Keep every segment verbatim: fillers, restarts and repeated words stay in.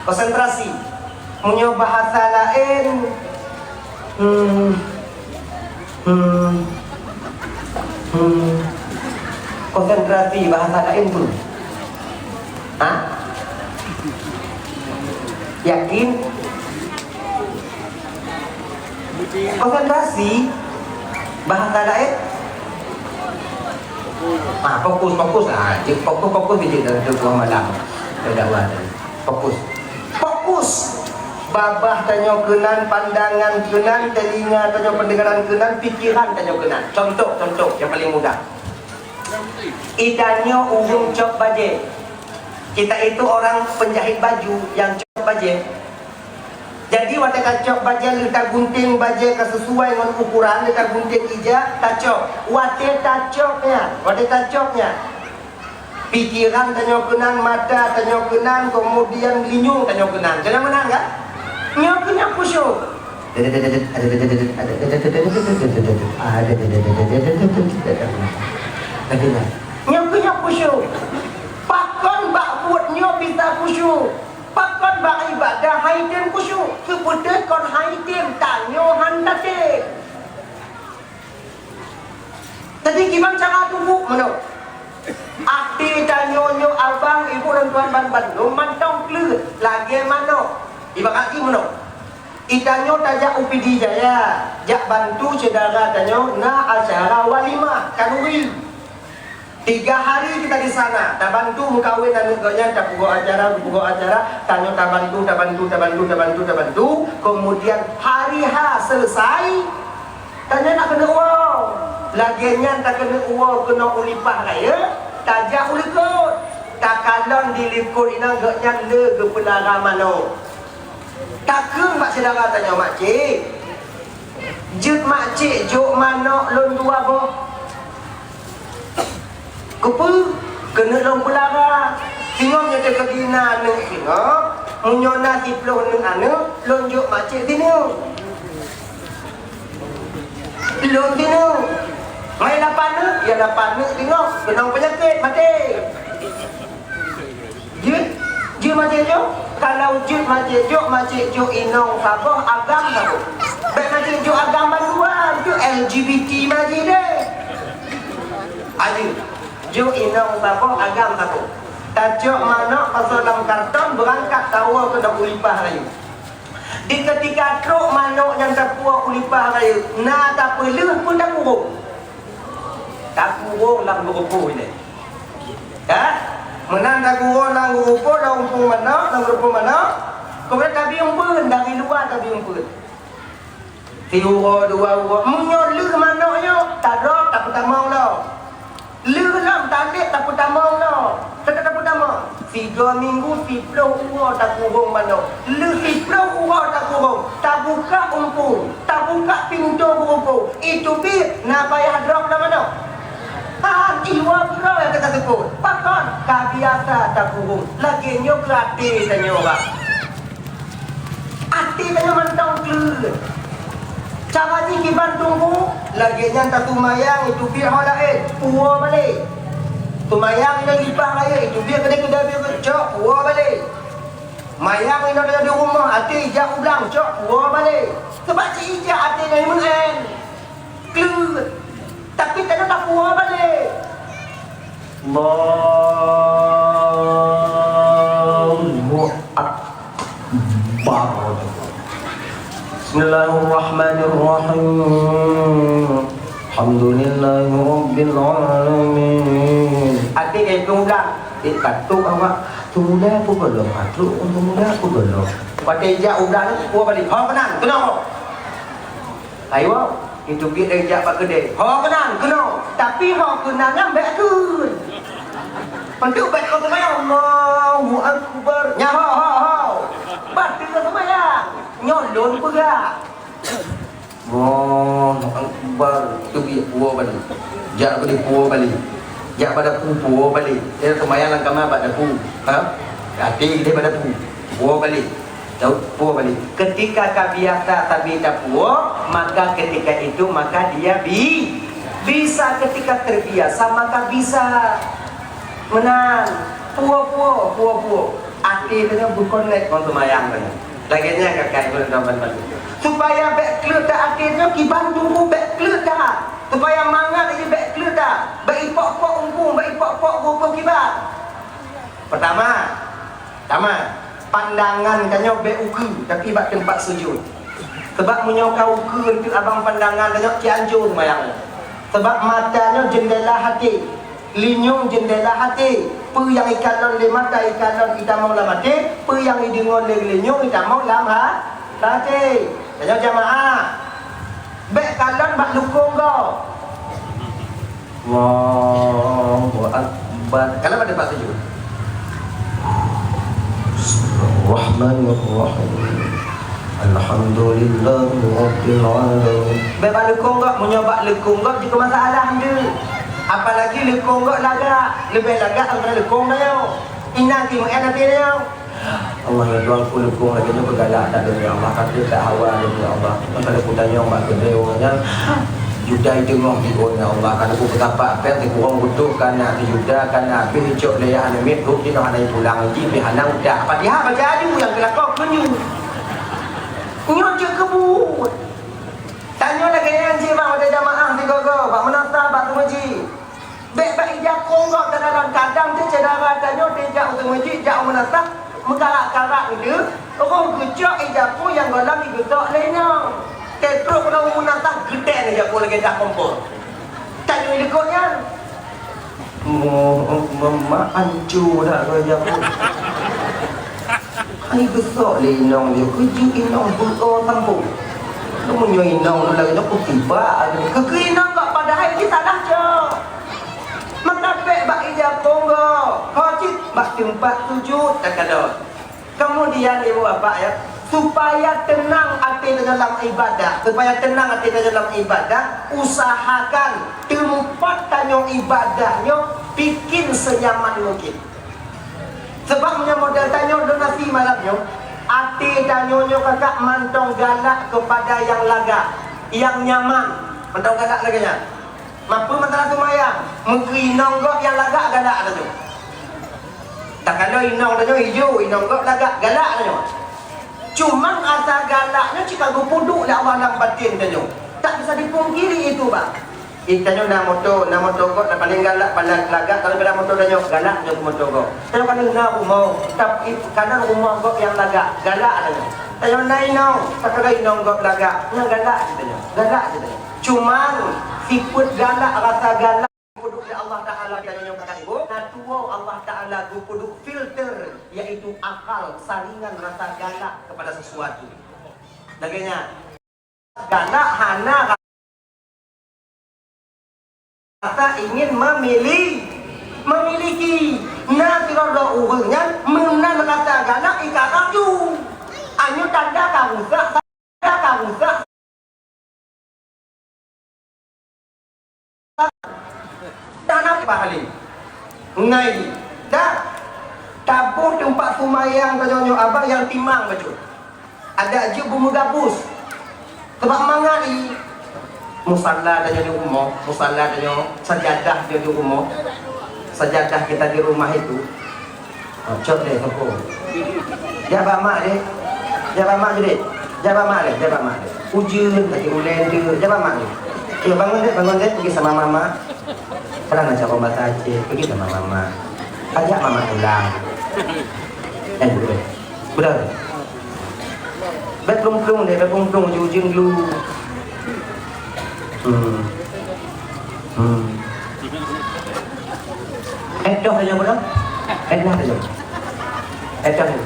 Konsentrasi. Meunyoe bahasa laén, hmm, hmm, hmm. Konsentrasi bahasa laén tu. Ha? Yakin? Konsentrasi bahasa laén. Ha, fokus, fokus. Ha, cek fokus, fokus biji dalam tubuh malam. Dakwah tadi. Fokus. Fokus. Babah tanyoe keunan, pandangan keunan, telinga tanyoe, pendengaran keunan, pikiran tanyoe keunan. Contoh, contoh yang paling mudah. Itanyoe ureuëng cok bajée. Kita itu orang penjahit baju yang cok bajée. Jadi watée tacok bajée, lheueh tagunting bajée ka sesuai ngon ukuran, lheueh tagunting ija, tacok. Watée tacok nyan, watée tacok nyan, pikiran tanyoe keunan, mata tanyoe keunan, kemudian linyueng tanyoe keunan. Jalan meunan kan? Nyoe keuh nyan khusyuk. Nyoe keuh nyan khusyuk. Pakon bak buet nyoe bisa khusyuk? Pakon bak ibadah hai tem khusyuk? Keupeue kon hai tem tanyoe han tatem? Jadi kiban cara tubuek meunoe. Até tanyoe nyoe abang, ibu dan tuan ban bandum mantong kleuet lagée manok. Ibarat jih meunoe. Itanyoe tajak u Pidie Jaya, jak bantu syedara tanyoe na acara walimah khanuri. Tiga hari kita di sana, tabantu meukawen aneuk geuh nyan, tapeugoe acara, tapeugoe acara, tanyoe tabantu, tabantu, tabantu, tabantu, tabantu. Kemudian hari H selesai, tanyoe nak keuneuk woe. Lagée nyan takeuneuk woe keunoe u Lipah Rayeuk, tajak u likot. Takalon di likot inan geuh nyan le geupeulara manok. Takheun bak syedara tanyoe, "Makcik, jeuet makcik jok manok lôn dua boh." "Keupeue?" "Keuneuk lôn peulara. Singoh nyoe teukeudi na aneuk singoh, meunyoe na siplôh neuk aneuk, lôn jok makcik sineuk." Lôn sineuk. Ngai lapan neuk, ya lapan neuk singoh, keunong peunyakét, maté. Jeuet, jeuet makcik jok. Kalau jeuet makcik jok, makcik jok inong saboh, agam saboh. Bék makcik jok agam bandua, jok L G B T makcik deh. Ayo, jok inong saboh, agam saboh. Tacok manok pasoe lam karton, beurangkat tawoe keunoe u Lipah Rayeuk. Di keutika trok manok nyan tapuwoe u Lipah Rayeuk, na tapeuleueh pun takurong. Takurong lam geurupoh ilée. Ya? Meunan takurong lam geurupoh, lam umpung manok, lam geurupoh manok. Keumudian tabi umpeuen, dari luwa tabi umpeuen. Siuroe dua uroe, meunyoe lheueh manok nyoe, tadrop tapeutamong lom. Lheueh lom taleb tapeutamong lom. Teutap tapeutamong. Sigoe minggu siplôh uroe takurong manok. Lheueh siplôh uroe takurong, tabuka umpung, tabuka pintoe geurupoh. Iteubiet na payah drop lam manok. Han iwoe keudroe nyang ka taseupôt. Pakon? Ka biasa takurong. Lagée nyoe keuh até tanyoe bak. Até tanyoe mantong kleuet. Cara jih kiban teungku, lagée nyan taseumayang, iteubiet ho laén, puwoe balek. Seumayang inoe Lipah Rayeuk, iteubiet keudeh keudeh, cok, puwoe balek. Mayang inoe di rumoh, até ijak u blang, cok, puwoe balek. Sabab cit ijak até nyan meu'en. Kleuet. Tapi tanyoe tapuwoe balek. Allahu Akbar. Bismillahirrahmanirrahim. Alhamdulillahirabbil alamin. Até ka ipeueng u blang, eh, ka trok awak. Teumuda peugolom, ka trok teumuda peugolom. Watée ijak u blang, puwoe balek. Ho keunan, keunoe ho. Ayo, iteubiet lé jak bak keudè. Ho keunan, keunoe. Tapi ho keunan nyan bèk kheun. Untuk bèk kheun teuma, Allahu Akbar. Nyan ho, ho, ho. Bah teungoh seumayang. Nyoe lôn peugah. Allahu Akbar. Teubiet puwoe balek. Jak bak keudè puwoe balek. Jak bak dapu puwoe balek. Dia seumayang lam kama bak dapu. Ha? Até dia bak dapu. Puwoe balek. Tahu, puwoe balek. Ketika ka biasa sabe tapuwoe, maka ketika itu, maka dia bi-, bisa. Ketika terbiasa, maka bisa. Meunan. Puwoe-puwoe, puwoe-puwoe. Até Até tanyoe beukonek ngon seumayang tanyoe. Lagèe nyan ka kai ulôn ban-ban. Supaya bèk kleuet that até tanyoe, kiban tuboh bèk kleuet that. Supaya mangat jih bèk kleuet that. Bèk ipok-pok ungkung, bèk ipok-pok geuh kiban. Peutama, tama, pandangan tanyoe bèk ukeue, tapi bak teumpat sujud. Sabab meunyoe ka ukeue eunteuk abang pandangan tanyoe, ci anjo seumayang. Sabab mata nyoe jeundela até. Linyueng jeundela até, peue nyang ikalon lé mata ikalon itamong lam até, peue nyang ideungoe lé linyueng itamong lam ha-, até. Tanyoe jamaah, bèk kalon bak lukông gob. Allahu Akbar. Kalon bak teumpat sujud. Bismillahirrahmanirrahim. Alhamdulillahirabbil alamin. Bèk bak lukông gob, meunyoe bak lukông gob jeuet keu masalah nyan. Apalagi lukông gob lagak, leubeh lagak daripada lukông tanyoe. Inan ti meu'en até tanyoe. Allah ya Tuhan, ku lukông lagèe nyoe beugalak that, ya Allah, ka trép that hawa, ya Allah. Maka lé ku tanyong bak keudroe nyan. Judai teungoh jiôn, ya Allah, ka lé ku peutapak pèng sikurong butoh, ka na sijuta, ka na abéh icok lé ayah aneuk miet, rhot jinoe hana jipulang, jih pih hana udah. Fatihah baca aju nyang keulakoe keu nyoe. Nyoe jeuet keu buet. Tanyoe lagèe nyan jih bang, watèe jamaah sigoe-goe, bak meunasah, bak seumeujid. Bèk bak ija kong gob, kadang-kadang teuh syedara tanyoe teuh jak u seumeujid, jak u meunasah, meukarat-karat nyan, rhot geucok ija kong nyang gohlom jigeusok lé inong. Teutrok lom u meunasah, geudèe ija kong lagèe dah kompor. Tanyoe likot nyan. Mo-, mo-, mak ancu dah roh ija kong. Ai geusok lé inong nyoe, keu jeuet inong beuo sampông. Meunyoe inong lôn lagèe nyoe, kutibak lagèe nyoe. Keu, keu inong kok padahai jih salah cok. Maka bèk bak ija kong gob, ho cit bak teumpat sujud takalon. Kemudian, ibu bapak ya, supaya tenang até tanyoe lam ibadah, supaya tenang até tanyoe lam ibadah, usahakan teumpat tanyoe ibadah nyoe bikin senyaman mungkin. Sabab meunyoe model tanyoe donasi malam nyoe, até tanyoe nyoe kakak mantong galak keupada nyang lagak, nyang nyaman, mantong galak lagèe nyan. Mapeue masalah seumayang? Meukeu inong gob nyang lagak galak tanyoe. Takalon inong tanyoe ijo, inong gob lagak, galak tanyoe. Cuman rasa galak nyoe cit ka geupeuduek lé Allah lam batin tanyoe. Tak bisa dipungkiri itu, bang. Ih, tanyoe na moto, na moto gob, na paleng galak, paleng lagak, kalau beda moto tanyoe, galak tanyoe keu moto gob. Tanyoe ka na rumoh, tapi ka na rumoh gob nyang lagak, galak tanyoe. Tanyoe na inong, takalon inong gob lagak, nyan galak cit tanyoe, galak cit tanyoe. Cuman, sifeuet galak, rasa galak, geupeuduek lé Allah Taala tanyoe nyoe kakak ibu, na tuwoe Allah Taala geupeuduek filter, yaitu akal, saringan rasa galak kepada sesuatu. Lagèe nyan. Galak hana rasa ingin memili-, memiliki. Na sidroe ureueng nyan meunan rasa galak ikarap ju. Anyoe tanda ka rusak, tanda ka rusak. Tanam pahalé. Ngai. Dah. Taboh teumpat seumayang tanyoe nyoe abang nyang timang bacut. Adak jeuet beumeugabus. Teuma mangat i. Musala tanyoe di rumoh, musala tanyoe, sajadah tanyoe di rumoh. Sajadah kita di rumah itu. Ha, cok deh, toko. Jak bak mak deh. Jak bak mak deh. Jak bak mak deh, jak bak mak deh. Ujeuen, kaki ulèe tu, jak bak mak deh. Ayo bangun deh, bangun deh, pergi sama mama. Pernah nak cakap bahasa Aceh, pergi sama mama. Ajak mama pulang. Eh, betul. Betul. Bèk plueng-plueng deh, bèk plueng-plueng, ujeuen-ujeuen dulu. Hmm. Hmm. Eh, dah saja, bodoh. Eh, dah saja. Eh, dah saja.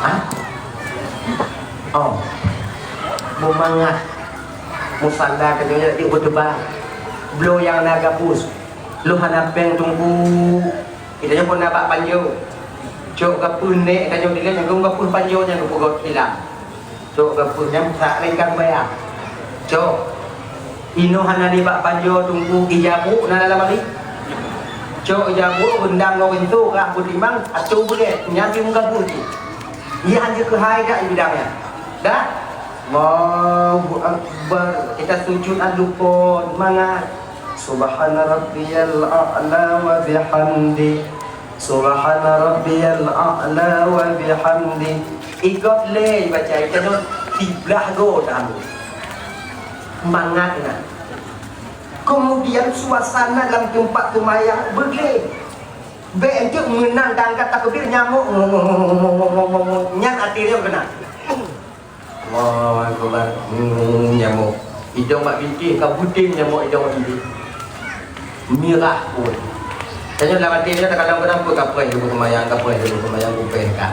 Hah? Oh. Beumangat. Musala tanyoe nyoe di khutubah. Bloe nyang na gabus. Lôn hana pèng teungku. Kita nyoe pun na bak panjoe. Cok gapeuh nèk tanyoe dilèe nyang gapeuh panjoe nyang geupeugöt ilang. Cok gapeuh nyan sak lengkang bayar. Cok. Inoe hana di bak panjoe teungku ija brôk na lam lamari. Cok ija brôk reundam ngon rinso rah beutimang atô beurèh nyan di muka buet tu. Nyan jeuet keuhai dak di bidang nyan. Dah? Allahu Akbar. Kita sujud alukon mangat. Subhana rabbiyal a'la wa bihamdi. Subhana rabbiyal a'la wa bihamdi. Igot lé baca, itanyoe siblah go tamu. Mangat nyan. Kemudian suasana lam teumpat seumayang beugléh. Bék enteuk meunang ka angkat takbir nyamok, nyan até nyoe keunan. Allahu Akbar. Hmm, nyamok. Idong bak bintéh, ka butem nyamok idong bak bintéh. Mirah pun. Tanyoe lam até nyoe takalon keunan peue ka preh lôn seumayang, ka preh lôn seumayang, kupéh ka.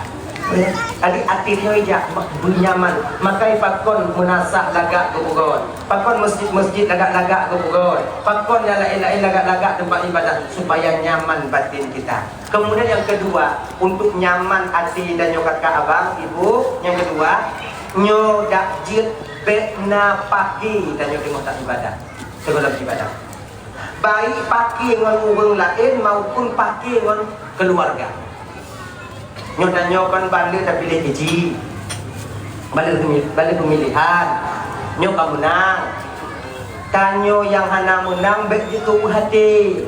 Jadi até nyoe jak ma-, beunyaman. Makai pakon meunasah lagak geupeugöt. Pakon masjid-masjid lagak-lagak geupeugöt. Pakon nyang laén-laén lagak-lagak teumpat ibadat supaya nyaman batin kita. Kemudian yang kedua, untuk nyaman até tanyoe kakak abang, ibu, yang kedua, nyoe dak jeuet bék na paké tanyoe teungoh taibadat, sigohlom ibadat. Baik paké ngon ureuëng laén maupun paké ngon keuluwarga. Nyoe tanyoe kon bandum tapiléh keuji. Bandum pemi-, bandum pemilihan. Nyoe ka meunang. Tanyoe nyang hana meunang bék jikeuweuh até.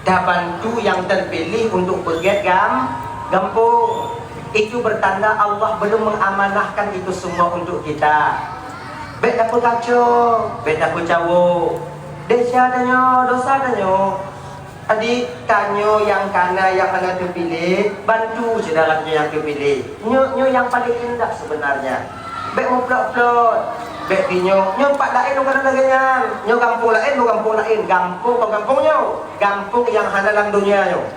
Tabantu nyang teupiléh untuk peugét gam-, gampông. Itu bertanda Allah belum mengamanahkan itu semua untuk kita. Bék tapeukacau, bék tapeucawök. Desya tanyoe, dosa tanyoe. Jadi, tanyoe nyang kana nyang hana teupiléh, bantu syedara tanyoe nyang teupiléh. Nyoe, nyoe nyang paleng indah sebenarnya. Bék muplot-plot. Bék binyoe, nyoe pat laén lôn kana lagée nyan. Nyoe gampông laén, nyoe gampông laén. Gampông kon gampông nyoe. Gampông nyang hana lam donya nyoe.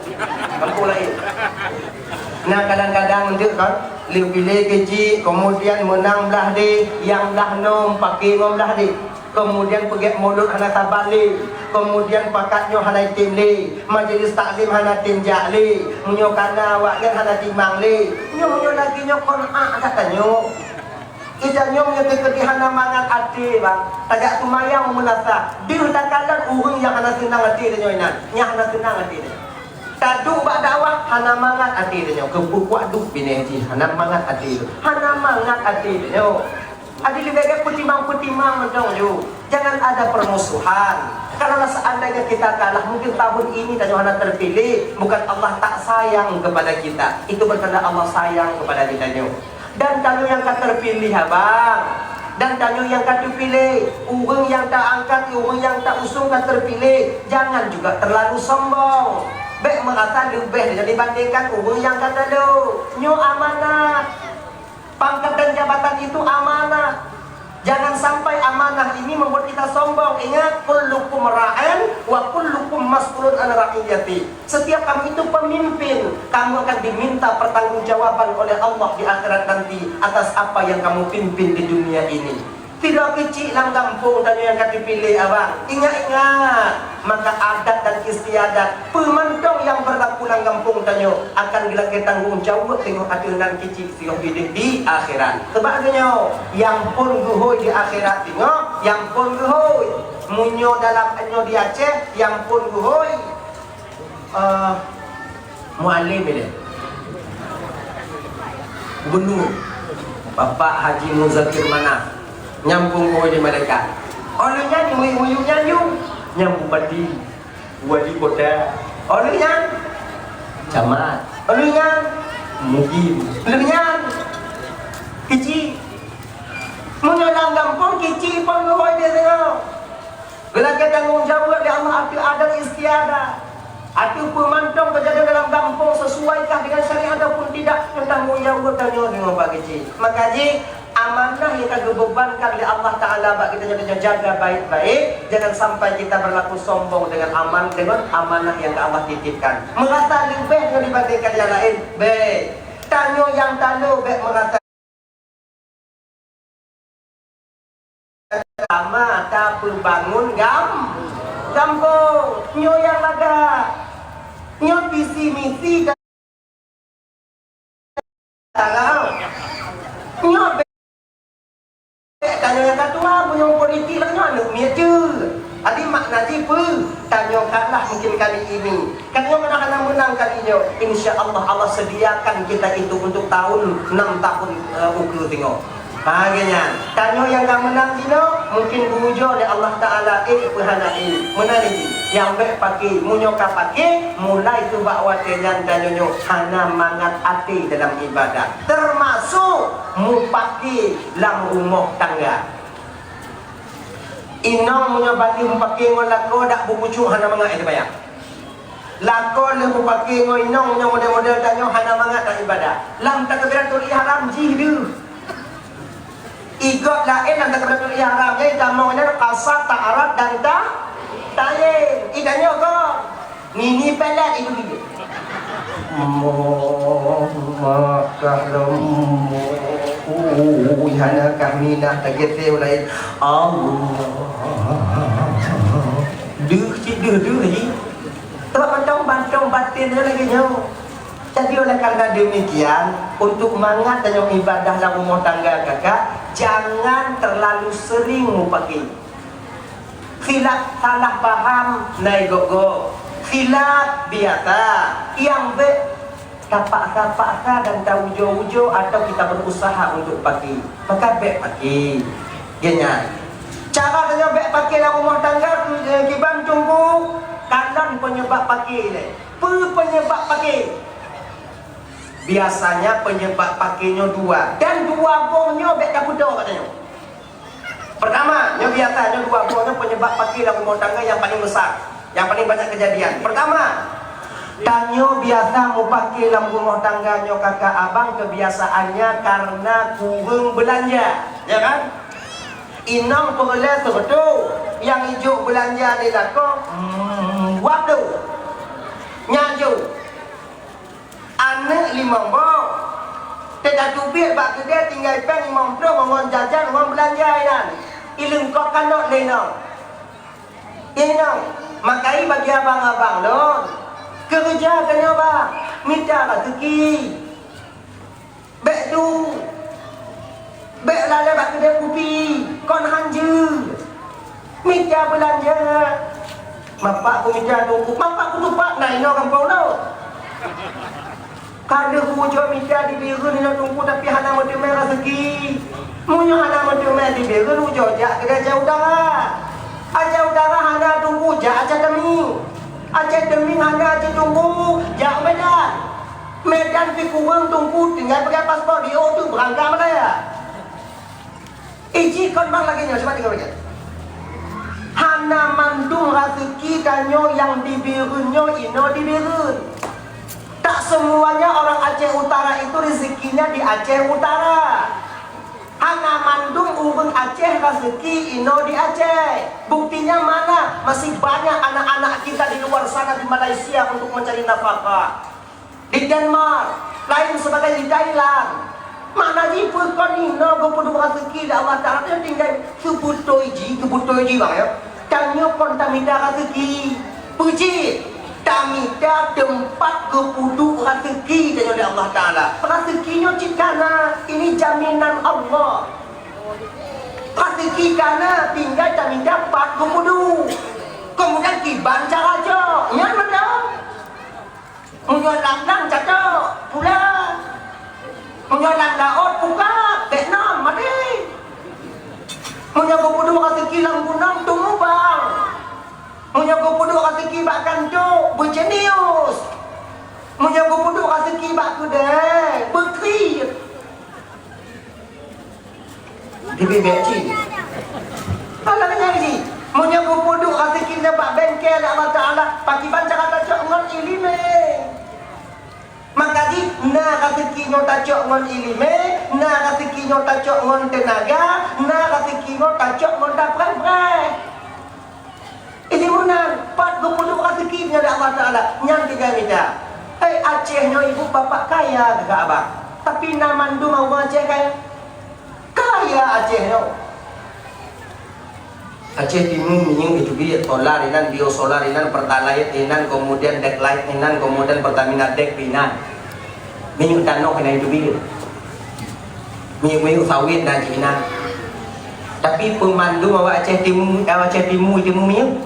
Gampông laén. Nah, kadang-kadang enteuk kan, lheueh piléh keuji, kemudian meunang blah deh, nyang blah nöm paké ngon blah deh. Kemudian peugét mulod hana saban lé, kemudian pakat nyoe hana item lé, majelis taklim hana tem jak lé, meunyoe kana awaknyan hana timang lé, nyoe, nyoe lagée nyoe kon ak gata nyoe. Ija nyoe meunyoe teukeudi hana mangat até, bang, tajak seumayang meunasah, deuh takalon ureuëng nyang hana seunang até tanyoe inan, nyang hana seunang até tanyoe. Taduek bak dakwah hana mangat até tanyoe, keu peue kuat duek binéh jih hana mangat até, hana mangat até tanyoe. Jadi leubeh gét peutimang-peutimang mantong ju. Jangan ada permusuhan. Kalaulah seandainya kita kalah, mungkin tahun ini tanyoe hana terpilih, bukan Allah tak sayang kepada kita. Itu bertanda Allah sayang kepada kita nyoe. Dan tanyoe nyang ka terpilih, abang. Dan tanyoe nyang ka terpilih, ureuëng nyang taangkat, ureuëng nyang tausung ka terpilih, jangan juga terlalu sombong. Bék meurasa leubeh dibandingkan ureuëng nyang ka talo. Nyoe amanah. Pangkat dan jabatan itu amanah. Jangan sampai amanah ini membuat kita sombong. Ingat, kullukum ra'in wa kullukum mas'ulun an ra'iyati. Setiap kamu itu pemimpin, kamu akan diminta pertanggungjawaban oleh Allah di akhirat nanti atas apa yang kamu pimpin di dunia ini. Tidak kecil lam gampông tanyoe nyang ka terpilih, abang. Ingat-ingat, maka adat dan istiadat peumantong nyang berlaku lam gampông tanyoe akan geulakée tanggung jaweueb teungoh ateueh nan kecil. Singoh idéh di akhirat. Sebab geuh nyoe, nyang phon geuhôi di akhirat singoh, nyang phon geuhôi. Meunyoe dalam nyoe di Aceh, nyang phon geuhôi, eh, mualem ilée. Gubernur, Bapak Haji Muzakir Manaf, nyang phon geuhôi di malaikat. Oleh nyan, muyueb-muyueb nyan ju, nyang bupati. Wali kota. Oleh nyan, camat. Oleh nyan, mukim. Oleh nyan, keuchik. Meunyoe lam gampông keuchik pun geuhôi di singoh. Geulakée tanggong jaweueb lé Allah ateueh adat istiadat. Ateueh peumantong teujadi dalam gampông sesuaikah dengan syariat ataupun tidak, tanggong jaweueb tanyoe singoh bak keuchik. Maka jih, amanah nyang ka geubebankan lé Allah Taala bak geutanyoe, tanyoe jaga baik-baik. Jangan sampai kita berlaku sombong dengan aman-, dengan amanah nyang ka Allah titipkan. Meurasa leubeh ngon dibandingkan nyang laén, bék. Tanyoe nyang talo bék meurasa sama tapeubangun gam-, gampông. Nyoe nyang lagak. Nyoe visi misi Kalau nyoe bék tanyoe nyang ka tuha, meunyoe politik lagée nyoe aneuk miet jeuet. Jadi makna jih peue? Tanyoe kalah mungkin kali ini. Kan nyoe kadang hana meunang kali nyoe. Insya Allah, Allah sediakan kita itu untuk tahun enam tahun, eh, ukeue singoh. Ha, lagée nyan. Tanyoe nyang ka meunang jinoe, mungkin geuujoe lé Allah Taala, ék peue hana ék. Meunan jih. Nyang bèk paké, meunyoe ka paké, mulai teubak watèe nyan tanyoe nyoe hana mangat até dalam ibadah, teumasok mupaké lam rumoh tangga. Inong meunyoe bandum mupaké ngon lakoe dak beupucuk hana mangat teubayang. Lakoe lheueh mupaké ngon inong nyoe model-model tanyoe hana mangat dak ibadah. Lam takbiratul ihram jih deuh. Igot laén lam takbiratul ihram, jadi tamong nyan qasad, ta'arad dan ta-, ta'yin. Itanyoe kon. Nini pelet ibu dia. Mo, makah lom. Ui, hana kah minah tageuteu laén. Allah. Deuh cit deuh deuh ji. Teuma mantong-mantong batin dia lagèe nyoe. Jadi oleh karena demikian, untuk mangat tanyoe ibadah lam rumoh tangga kakak, jangan terlalu sering mupaké. Khilaf salah paham na igoe-goe. Khilaf biasa, nyang bèk tapaksa-paksa dan taujoe-ujoe atau kita berusaha untuk paké. Maka bèk paké. Geuh nyan. Cara tanyoe bèk paké lam rumoh tangga, eh, kiban teungku, kalon penyebab paké ilèe. Peue penyebab paké? Biasanya penyebab paké nyoe dua, dan dua boh nyoe bèk tapeudong katanya. Pertama, nyoe biasa nyoe dua boh nyoe penyebab paké lam rumoh tangga nyang paling besar, nyang paling banyak kejadian. Pertama, tanyoe biasa mupaké lam rumoh tangga nyoe kakak abang kebiasaannya karena kureueng beulanja, ya kan? Inong peureulèe seubeutôi nyang ijok beulanja lé lakoe, hmm, wab deuh. Nyan jeuet. Aneuk limong boh. Teuka teubiet bak keudè tinggai péng limong ploh ngon jajan ngon beulanja inan. Ileungkop kanot lé inong. Inong, makai bagi abang-abang lôn. Keureuja tanyoe bah, mita raseuki. Bèk du. Bèk lalè bak keudè kupi, kon han jeuet. Mita beulanja. Mapak kumita teungku, mapak kutupat na inoe gampông nyoe. Ka lheueh ujoe mita di Bireuen inoe teungku, tapi hana meuteumé raseuki. Meunyoe hana meuteumé di Bireuen, ujoe jak keudè Aceh Utara. Aceh Utara hana teungku, jak Aceh Teumieng. Aceh Teumieng hana cit teungku, jak Medan. Medan pih kureueng teungku, tinggai peugah paspor di O tu beurangkat Malaya. Iji kon bang lagèe nyoe, cuba tinggai peugah. Hana mandum raseuki tanyoe nyang di Bireuen nyoe inoe di Bireuen. Tak semuanya orang Aceh Utara itu rezekinya di Aceh Utara. Hana mandum ureueng Aceh raseuki inoe di Aceh. Buktinya mana? Masih banyak anak-anak kita di luar sana di Malaysia untuk mencari nafkah. Di Denmark, lain sebagai di Thailand. Makna jih peue kon inoe geupeuduek raseuki lé Allah Taala, nyoe tinggai seubeutôi jih, seubeutôi jih bang ya. Tanyoe kon tamita raseuki. Peue jih? Tamita teumpat geupeuduek raseuki tanyoe lé Allah Taala. Raseuki nyoe cit kana, ini jaminan Allah. Raseuki kana, tinggai tamita pat geupeuduek. Kemudian kiban cara jok. Nyan mantong. Meunyoe lam blang cacok, pula. Meunyoe lam laôt pukat, bèk nam, maté. Meunyoe geupeuduek raseuki lam gunong, teumubang. Meunyoe geupeuduek raseuki bak kantô, beujenius. Meunyoe geupeuduek raseuki bak keudè, beukriet. Dibibek cit. Alah nyan jih. Meunyoe geupeuduek raseuki nibak bengkel Allah Taala, pakriban cara tacok ngon ileumèe. Maka jih, na raseuki nyoe tacok ngon ileumèe, na raseuki nyoe tacok ngon teunaga, na raseuki nyoe tacok ngon dapreh-preh. Jadi meunan, pat geupeuduek raseuki nyan lé Allah Taala, nyan tinggai mita. Hei, Aceh nyoe ibu bapak kaya geuh abang. Tapi na mandum ureueng Aceh kaya. Kaya Aceh nyoe. Aceh Timu minyeuk iteubiet solar inan, biosolar inan, Pertalite inan, kemudian Deklite inan, kemudian Pertamina Dek inan. Minyeuk tanoh inan iteubiet. Minyeuk-minyeuk sawit na cit inan. Tapi peumandum awak Aceh Timu, awak Aceh Timu, Timu minyeuk.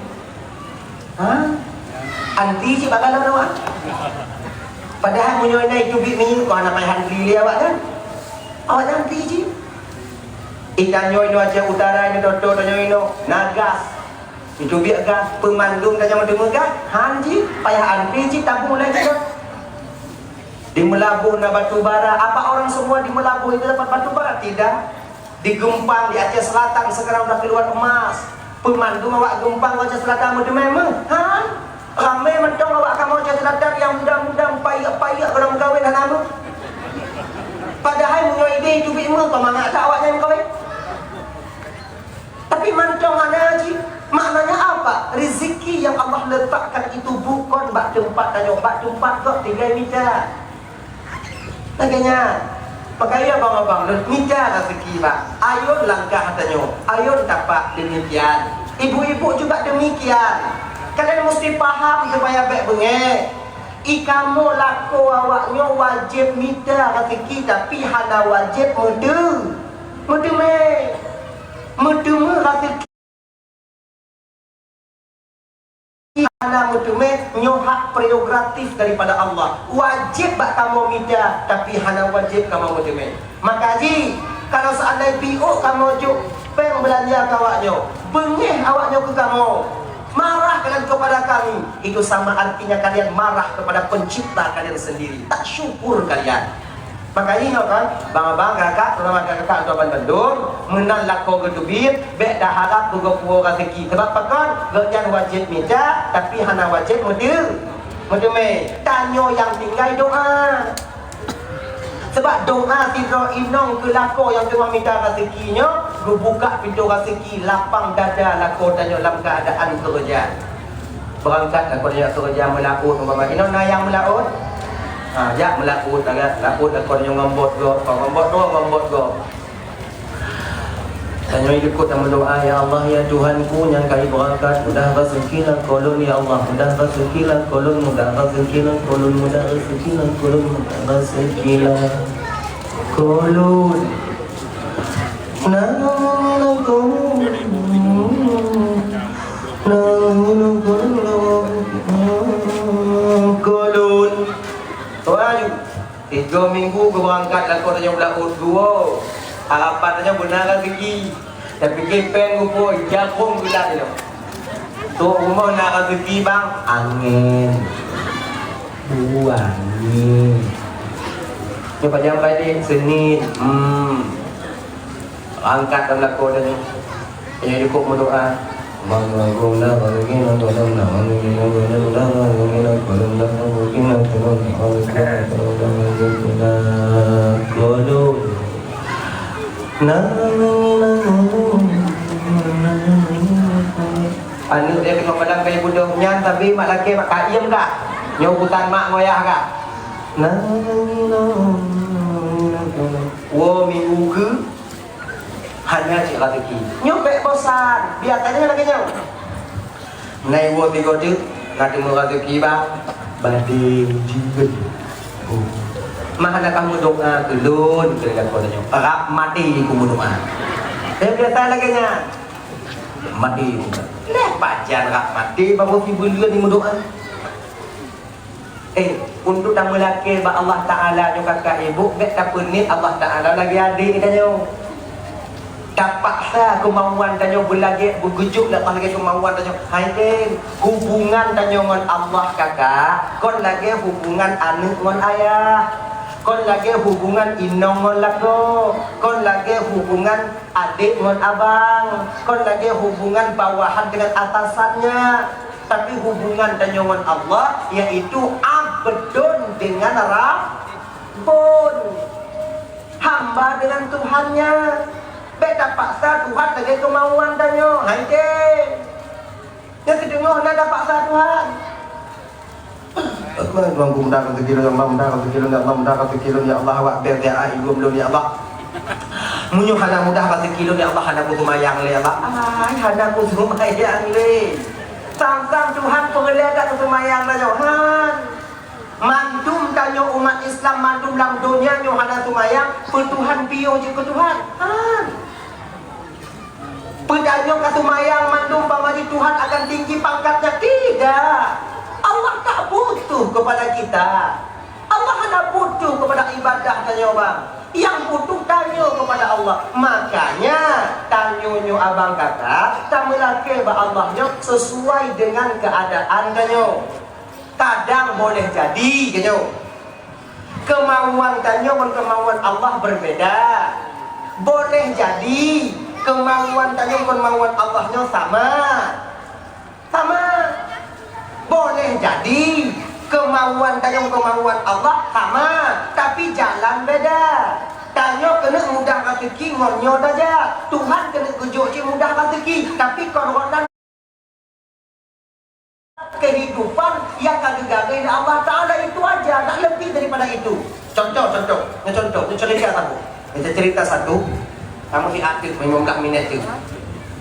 Ha? Anti cit bak galon awak. Padahai meunyoe na iteubiet minyeuk, kok hana payah anti lé awak nyan. Awak nyan anti cit. Itanyoe inoe Aceh Utara, inoe Doto, tanyoe inoe na gas. Itu biar gah peumandum dan nyang meuteumé gah, han jih, payah antri cit tabung lagi dah. Di Meulaboh na batu bara, apa orang semua di Meulaboh itu dapat batu bara? Tidak. Di Geumpang, di Aceh Selatan sekarang udah keluar emas. Peumandum awak Geumpang, Aceh Selatan meuteumé meuh? Han. Ramé mantong awak kamoe Aceh Selatan nyang muda-muda, payek-payek, ureueng meukawen hana meuh. Padahai meunyoe idéh teubiet meuh, pah mangat that awak nyan meukawen. Tapi mantong hana jih. Maknanya apa? Rezeki yang Allah letakkan itu bukon bak teumpat tanyoe, bak teumpat gob tinggai mita. Lagèe nyan, pakaian abang-abang lôn mita rezeki bak. Ayôn langkah tanyoe, ayôn tapak demikian. Ibu-ibu juga demikian. Kalian mesti paham supaya bèk beungéh. I kamoe lakoe awak nyoe wajéb mita rezeki, tapi hana wajéb meuteu-, meuteumé. Meuteumé rezeki. Hana meuteumé, nyoe hak prerogatif daripada Allah. Wajéb bak kamoe mita, tapi hana wajéb kamoe meuteumé. Maka jih, kalau seandai piôh kamoe jok péng beulanja keu awak nyoe, beungéh awak nyoe keu kamoe, marah kalian kepada kami, itu sama artinya kalian marah kepada pencipta kalian sendiri. Tak syukur kalian. Maka ingat kan, bang-bang, kakak, terutama kakak, kakak, tuan bandum, meunan lakoe geuteubiet, bèk taharap beugop-gop rezeki. Sebab pakon, gobnyan wajéb mita, tapi hana wajéb meuteu-, meuteumé. Tanyoe nyang tinggai doa. Sebab doa sidroe inong keu lakoe nyang teuma mita rezeki nyoe, geubuka pintoe rezeki, lapang dada lakoe tanyoe lam keuadaan keureuja. Beurangkat lakoe nyoe keureuja meulaôt, umpama inong na nyang meulaôt. Ha, jak meulaôt, laôt lakoe nyoe ngon bot gob, ngon bot droe, ngon bot gob. Tanyoe ikot dan meudoa, "Ya Allah, ya Tuhanku nyang ka ibeurangkat, mudah rezeki lakoe lôn, ya Allah, mudah rezeki lakoe lôn, mudah rezeki lakoe lôn, mudah rezeki lakoe lôn, mudah rezeki lakoe lôn." Nah, nah, nah, nah, nah, nah. Tiga minggu geubeurangkat lakoe tanyoe beulaôt, geuwoe. Harapan tanyoe beuna rezeki. Tapike péng geupuwoe, japông geulat nyoe. Trok rumoh na rezeki, bang, angén. Bu angén. Nyoe pajan Friday, Senin. Hmm. Angkat lam lakoe tanyoe. Tanyoe jukuk meudoa. Aneuk dia tengok padang kayu budong nyan, tapi mak laki mak kayem kah? Nyoe urusan mak ngoyah kah? Woe minggu keu Hana cit raseuki. Nyoe bèk bosan. Biasa nyoe lagèe nyoe. Nai woe tigo teuk, na teumé raseuki ba, badé jeuet. Oh. Mah hana ka meudoa keu lôn, keu lakoe nyoe. Rab maté ku meudoa. Eh, biasa lagèe nyan. Maté ku. Lé pajan rab maté, baru sibuleuen meudoa. Eh, untuk tameulakèe bak Allah Taala nyoe kakak ibu, bèk tapeuniet Allah Taala lagèe adék tanyoe. Tapaksa keumauan tanyoe beulagèe, beugeujok lé Allah lagèe keumauan tanyoe. Hai deh, hubungan tanyoe ngon Allah kakak, kon lagèe hubungan aneuk ngon ayah. Kon lagèe hubungan inong ngon lakoe. Kon lagèe hubungan adék ngon abang. Kon lagèe hubungan bawahan dengan atasannya. Tapi hubungan tanyoe ngon Allah, yaitu abdun dengan rabbun, hamba dengan Tuhannya. Bèk tapaksa Tuhan lagèe keumauan tanyoe. Hai deh. Nyang sideungoe hana tapaksa Tuhan. Tuhan, Tuhan, ku mudah rezeki lôn, ya Allah, mudah rezeki lôn, ya Allah, mudah rezeki lôn, ya Allah, awak bèe, ya Allah, igoe lôn, ya Allah. Meunyoe hana mudah raseuki lôn, ya Allah, hana kuseumayang lé, ya Allah. Ai, hana kuseumayang lé. Sang-sang Tuhan peureulèe that kuseumayang tanyoe, han. Mandum tanyoe umat Islam, mandum lam donya nyoe hana seumayang, peu Tuhan piôh jeuet keu Tuhan? Han. Peu tanyoe ka seumayang mandum, pamali Tuhan akan tinggi pangkatnya? Tidak. Allah tak butuh kepada kita. Allah hana butuh kepada ibadah tanyoe, bang. Nyang butuh tanyoe kepada Allah. Makanya, tanyoe Nyoe abang kakak, tameulakée bak Allah nyoe sesuai dengan keuadaan tanyoe. Kadang boleh jadi, geutanyoe, keumauan tanyoe ngon keumauan Allah berbeda. Boleh jadi keumauan tanyoe ngon keumauan Allah nyoe sama. Sama. Boleh jadi keumauan tanyoe ngon keumauan Allah sama, tapi jalan beda. Tanyoe keuneuk mudah raseuki ngon nyoe tajak. Tuhan keuneuk geujok cit mudah raseuki, tapi kon gobnyan kehidupan nyang ka geugadoh lé Allah Taala itu aja, tak lebih daripada itu. Contoh, contoh, nyoe contoh, nyoe cerita saboh. Nyoe cerita satu, kamu si ateuh, lima belas minit tu.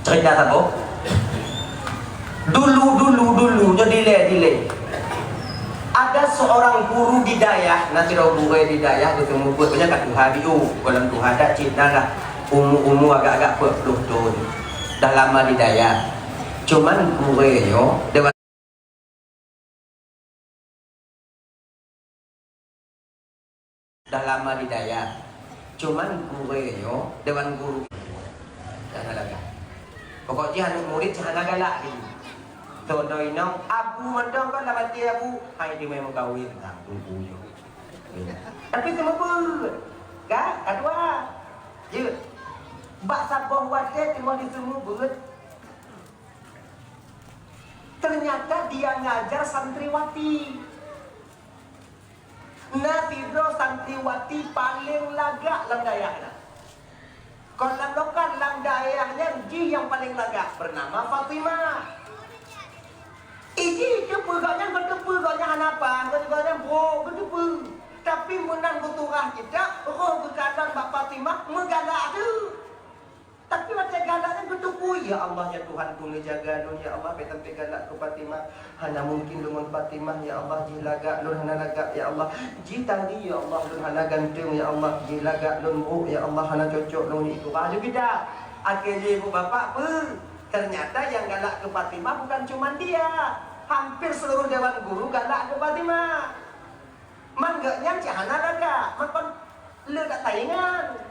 Cerita saboh. Dulu, dulu, dulu, nyoe dilée, dilée. Ada seorang guru di dayah, na sidroe gurée di dayah, geuteumeubeuet, nyan ka tuha biôh, golom tuha that cit na lah. Umu-umu agak-agak peuet ploh thon. Dah lama di dayah. Cuman gurée nyoe, dewan Dah lama di dayah. Cuman gurée nyoe, dewan guru. Dah na lagak. Pokok jih aneuk murit hana galak lagi. Tono inong, abu mantong kon lam até abu. Hai di mai meukawen, nah, guru nyoe. Tapi seumeubeuet. Kan? Ka dua. Jeuet. Bak saboh watée teungoh diseumeubeuet. Ternyata dia ngajar santriwati. Na sidroe santriwati paleng lagak lam dayah na. Kon lam lokal, lam dayah nyan jih nyang paleng lagak, bernama Fatimah. Iji teupeue gobnyan, beuteupeue gobnyan hana paih, gobnyan brok beuteupeue. Tapi meunan geuturah kitab, roh geukalon bak Fatimah, meugalak teuh. Tapi watée galak nyan beuteupeue, "Ya Allah, ya Tuhanku, neujaga lôn, ya Allah, bék sampai galak keu Fatimah. Hana mungkin lôn ngon Fatimah, ya Allah, jih lagak lôn hana lagak, ya Allah. Jih tadi, ya Allah, lôn hana ganteng, ya Allah, jih lagak lôn brok, ya Allah, hana cocok lôn." Itu baju kita. Akhé jih ibu bapak peue? Ternyata yang galak keu Fatimah bukan cuman dia. Hampir seluruh dewan guru galak keu Fatimah. Man gobnyan cit hana lagak, makon le dak taingat.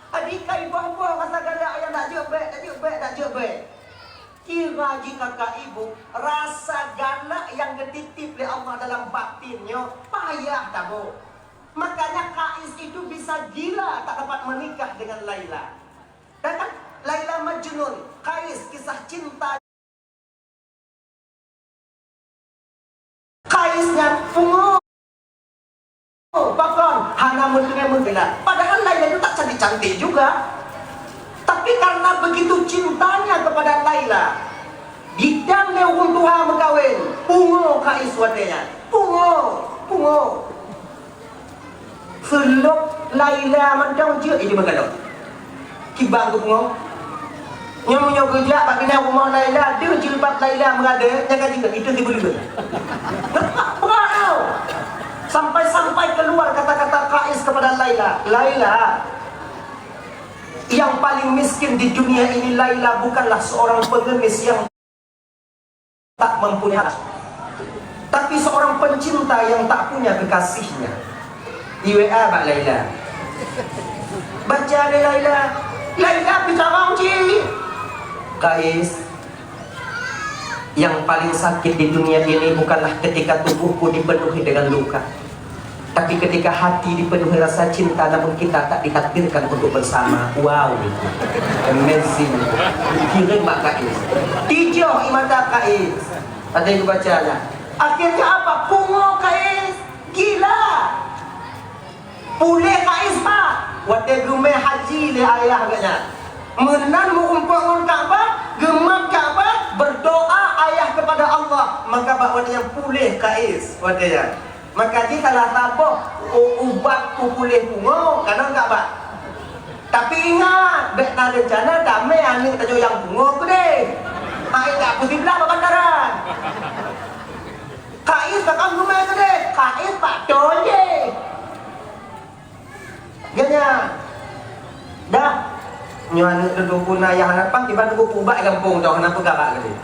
Adi ka iboh-boh rasa galak ayah, dak jeuet bék, dak jeuet bék, dak jeuet bék. Kira jih kakak ibu, rasa galak nyang geutitip lé Allah dalam batin nyoe payah taboh. Makanya Kais itu bisa gila tak dapat menikah dengan Laila. Dan kan Laila Majnun, Kais kisah cinta. Kais nyan pungo. Pakon hana meuteumé meugeula. Padahal Laila itu tak cantik-cantik juga. Tapi karena begitu cintanya kepada Laila, didang lé ureuëng tuha meukawen, pungo Kais watée nyan. Pungo, pungo. Seulok Laila mantong jeuet ijeuet meugalak. Kiban geupeungoh. Nyoe meunyoe geujak bak binéh rumoh Laila, deuh jilbab Laila meurade, nyang ka jingga itu sibeuleueh. Peugah tau. Sampai-sampai keluar kata-kata Kais kepada Laila, "Laila, yang paling miskin di dunia ini, Laila, bukanlah seorang pengemis yang tak mempunyai anak, tapi seorang pencinta yang tak punya kekasihnya." Di W A bak Laila. Baca lé Laila. Laila bicara cit. Kais, yang paling sakit di dunia ini bukanlah ketika tubuhku dipenuhi dengan luka, tapi ketika hati dipenuhi rasa cinta namun kita tak ditakdirkan untuk bersama. Wow, amazing. Kirim bak Kais. Tijoh ie mata Kais. Ada yang baca lah. Akhirnya apa? Pungo Kais. Gila. Puléh Kais pat. Watée geumé haji lé ayah geuhnyan. Meunan meurumpok ngon Ka'bah, geumat Ka'bah, berdoa ayah kepada Allah. Maka bak watée nyan puléh Kais watée nyan. Maka jih salah saboh u-, ubat peupuléh pungo, kalon Ka'bah. Tapi ingat, bék na reuncana damé aneuëk tanyoe nyang pungo keudeh. Hai tak peusiblah bak bantaran. Kais ka kon geumé keudeh, Kais pat thon jih. Geuhnyan. Dah. Nyoe aneuëk teuh pun ayah hana pah, kiban teungku peuubat gampông teuh hana peugah bak keudeh.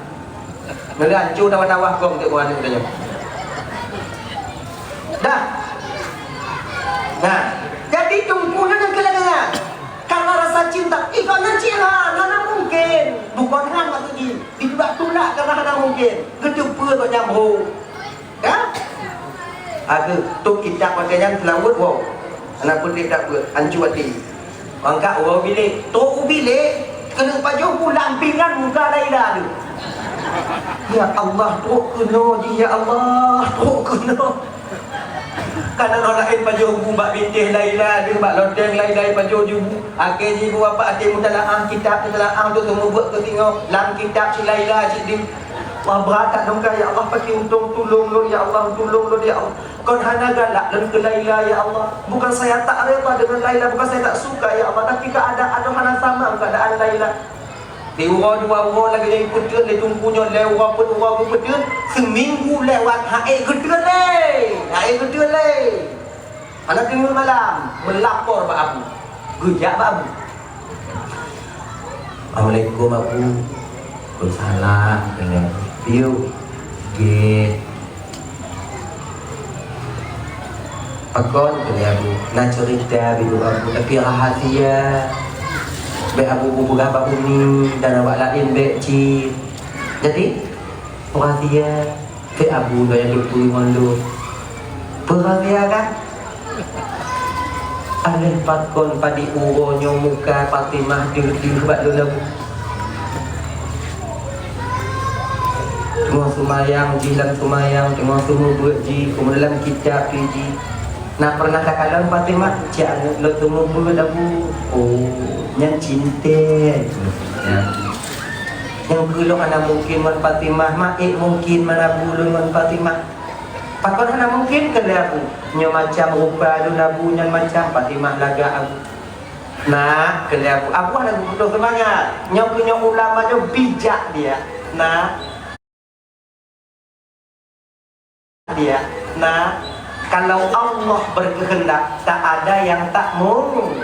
Meuleueh ancô tawah-tawah gong teuk aneuëk teuh nyoe. Dah. Nah, jadi teungku nyan nyang keuneuk deungon. Karena rasa cinta, ih, kok nyan cit hana Bukan hang maksud jih, ditulak-tulak karena hana mungkin. Geuteupeue kok nyambung. Ka? Aduh, tok kitab watèe nyan seulaweuet, wow. Hana peutrép that peuet, hanco até. Mangka uroe bilék, trok u bilék, keuneuk pajoh bu lam pingan muka Laila tu. Ya Allah, trok keunoe jih, ya Allah, trok keunoe. Kana ureueng laén pajoh bu bak bintéh Laila, deuh bak loteng Laila pajoh ju bu. Akhé jih bu bapak até meutalaah kitab, meutalaah tu seumeubeuet keu singoh lam kitab si Laila cit deuh. Wah, brat that dong ka, ya Allah, pakri untông, tulông lôn, ya Allah, tulông lôn, ya Allah. Kon hana galak lôn keu Laila, ya Allah. Bukan saya tak reda dengan Laila, bukan saya tak suka, ya Allah, tapi keadaan tu hana sama keadaan Laila. Di uroe dua uroe lagèe nyan geupeuteun lé teungku nyoe, lhèe uroe peuet uroe geupeuteun, seuminggu lewat, hana ék geuteun lé, hana ék geuteun lé. Hana teungeut malam, meulapor bak Abu. Geujak bak Abu. Assalamualaikum, Abu. Waalaikumsalam. Piôh. Gét. Pakon keu lé Abu, na ceurita bak Abu, tapi rahasia. Bèk Abu peugah bak umi dan awak laén bèk cit. Jadi, rahasia. Bèk Abu nyoe nyang teupeue ngon lôn. Peue rahasia kan? Aléh pakon padub uroe nyoe muka Fatimah deuh-deuh bak lôn Abu. Teungoh seumayang jih lam seumayang, teungoh seumeubeuet jih, keumudian lam kitab jih. Na peureunah takalon Fatimah, cit aneuk lôn seumeubeuet Abu. Oh, nyan cinta. Nyan. Nyang keu lôn hana mungken ngon Fatimah, ma ék mungken mana Abu lôn ngon Fatimah. Pakon hana mungken keu lé Abu? Nyoe macam rupa lôn Abu, nyan macam Fatimah lagak Abu. Nak, keu lé Abu, Abu hana geuputôh seumangat. Nyoe keu nyoe ulama nyoe bijak dia. Nak. Dia. Nah, kalau Allah berkehendak, tak ada yang tak mungkin.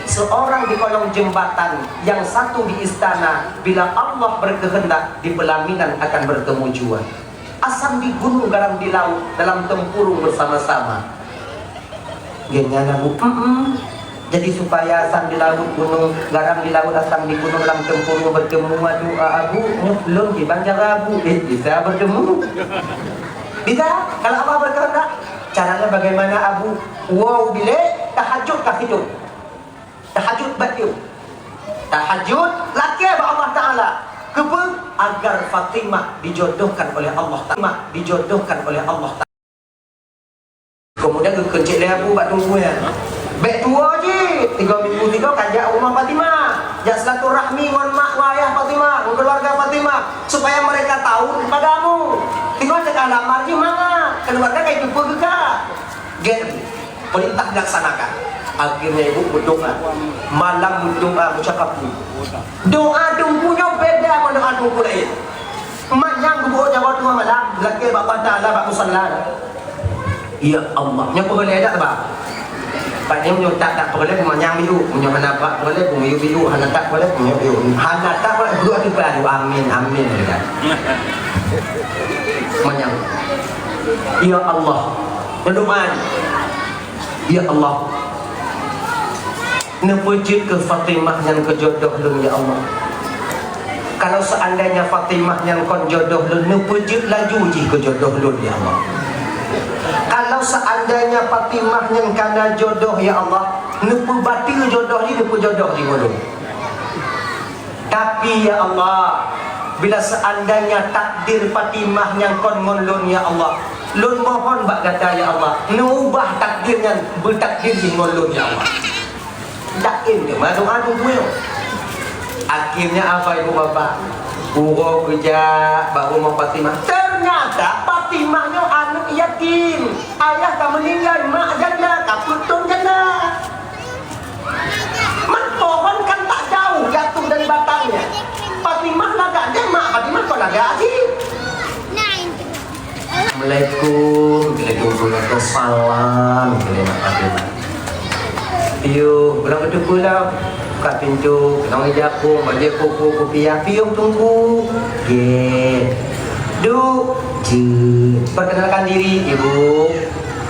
Seorang di kolong jembatan, yang satu di istana, bila Allah berkehendak, di pelaminan akan bertemu jua. Asam di gunung, garam di laut, dalam tempurung bersama-sama. Geuhnyan Abu, mm-mm. Jadi supaya asam di laut gunung, garam di laut, asam di gunung lam tempurung bertemu, aduh, a-, Abu, nyoe lôn kiban cara Abu, eh, bisa bertemu. Bisa, kalau Allah berkehendak. Caranya bagaimana, Abu? Woe u bilék, tahajud ka situ. Tahajud bacut. Tahajud, lakèe bak Allah Taala. Keupeue? Agar Fatimah dijodohkan oleh Allah Taala. Dijodohkan oleh Allah Taala. Keumudian geukeucék lé Abu bak teungku nyan. Bèk tuwoe jih, tiga minggu tiga ka jak rumoh Fatimah. Jak silaturahmi ngon mak ngon ayah Fatimah, ngon keuluwarga Fatimah, supaya mereka tahu kepada Abu. Tiga cakap lamar jih mangat, keuluwarga ka jiteupeue keu ka. Gét, peurintah dilaksanakan. Akhirnya ibu berdoa. Malam berdoa, baca kafur. Doa teungku nyoe beda ngon doa teungku laén. Manyang geuboh nyawa teungoh malam, lakèe bak Allah Taala bak musalla. Ya Allah, nyoe peureulèe dak, Bang? Pat nyoe, nyoe tak, tak peureulèe, manyang miyueb. Nyoe hana bak peureulèe, miyueb, miyueb, hana tak peureulèe, miyueb, miyueb. Hana tak peureulèe, dua tiga, amin, amin, ya. Manyang. Ya Allah, nyoe doa. Ya Allah, neupeujeuet keu Fatimah nyan keu jodoh lôn, ya Allah. Kalau seandainya Fatimah nyan kon jodoh lôn, neupeujeuet laju jih keu jodoh lôn, ya Allah. Kalau seandainya Fatimah nyan kana jodoh, ya Allah, neupeubateue jodoh jih, neupeujodoh jih ngon lôn. Tapi, ya Allah, bila seandainya takdir Fatimah nyang kon ngon lôn, ya Allah, lôn mohon bak gata, ya Allah, neuubah takdir nyan beutakdir jih ngon lôn, ya Allah. Daim teuma doa teungku nyoe. Akhirnya, apa ibu bapak, uroe geujak bak rumoh Fatimah. Ternyata Fatimah nyoe aneuk yatim. Ayah ka meuninggai, mak janda, ka peuet thon janda. Mak pohon kan tak jauh jatuh dari batangnya. Fatimah lagak deh, mak Fatimah kon lagak jih. Assalamualaikum, waalaikumsalam, mak Fatimah. Piôh, pulang ke teungku lah. Buka pintu, keunong ija apui, bajèe koko, kupiah, piôh teungku. Gét. Duek, jeuet. Perkenalkan diri, Ibu.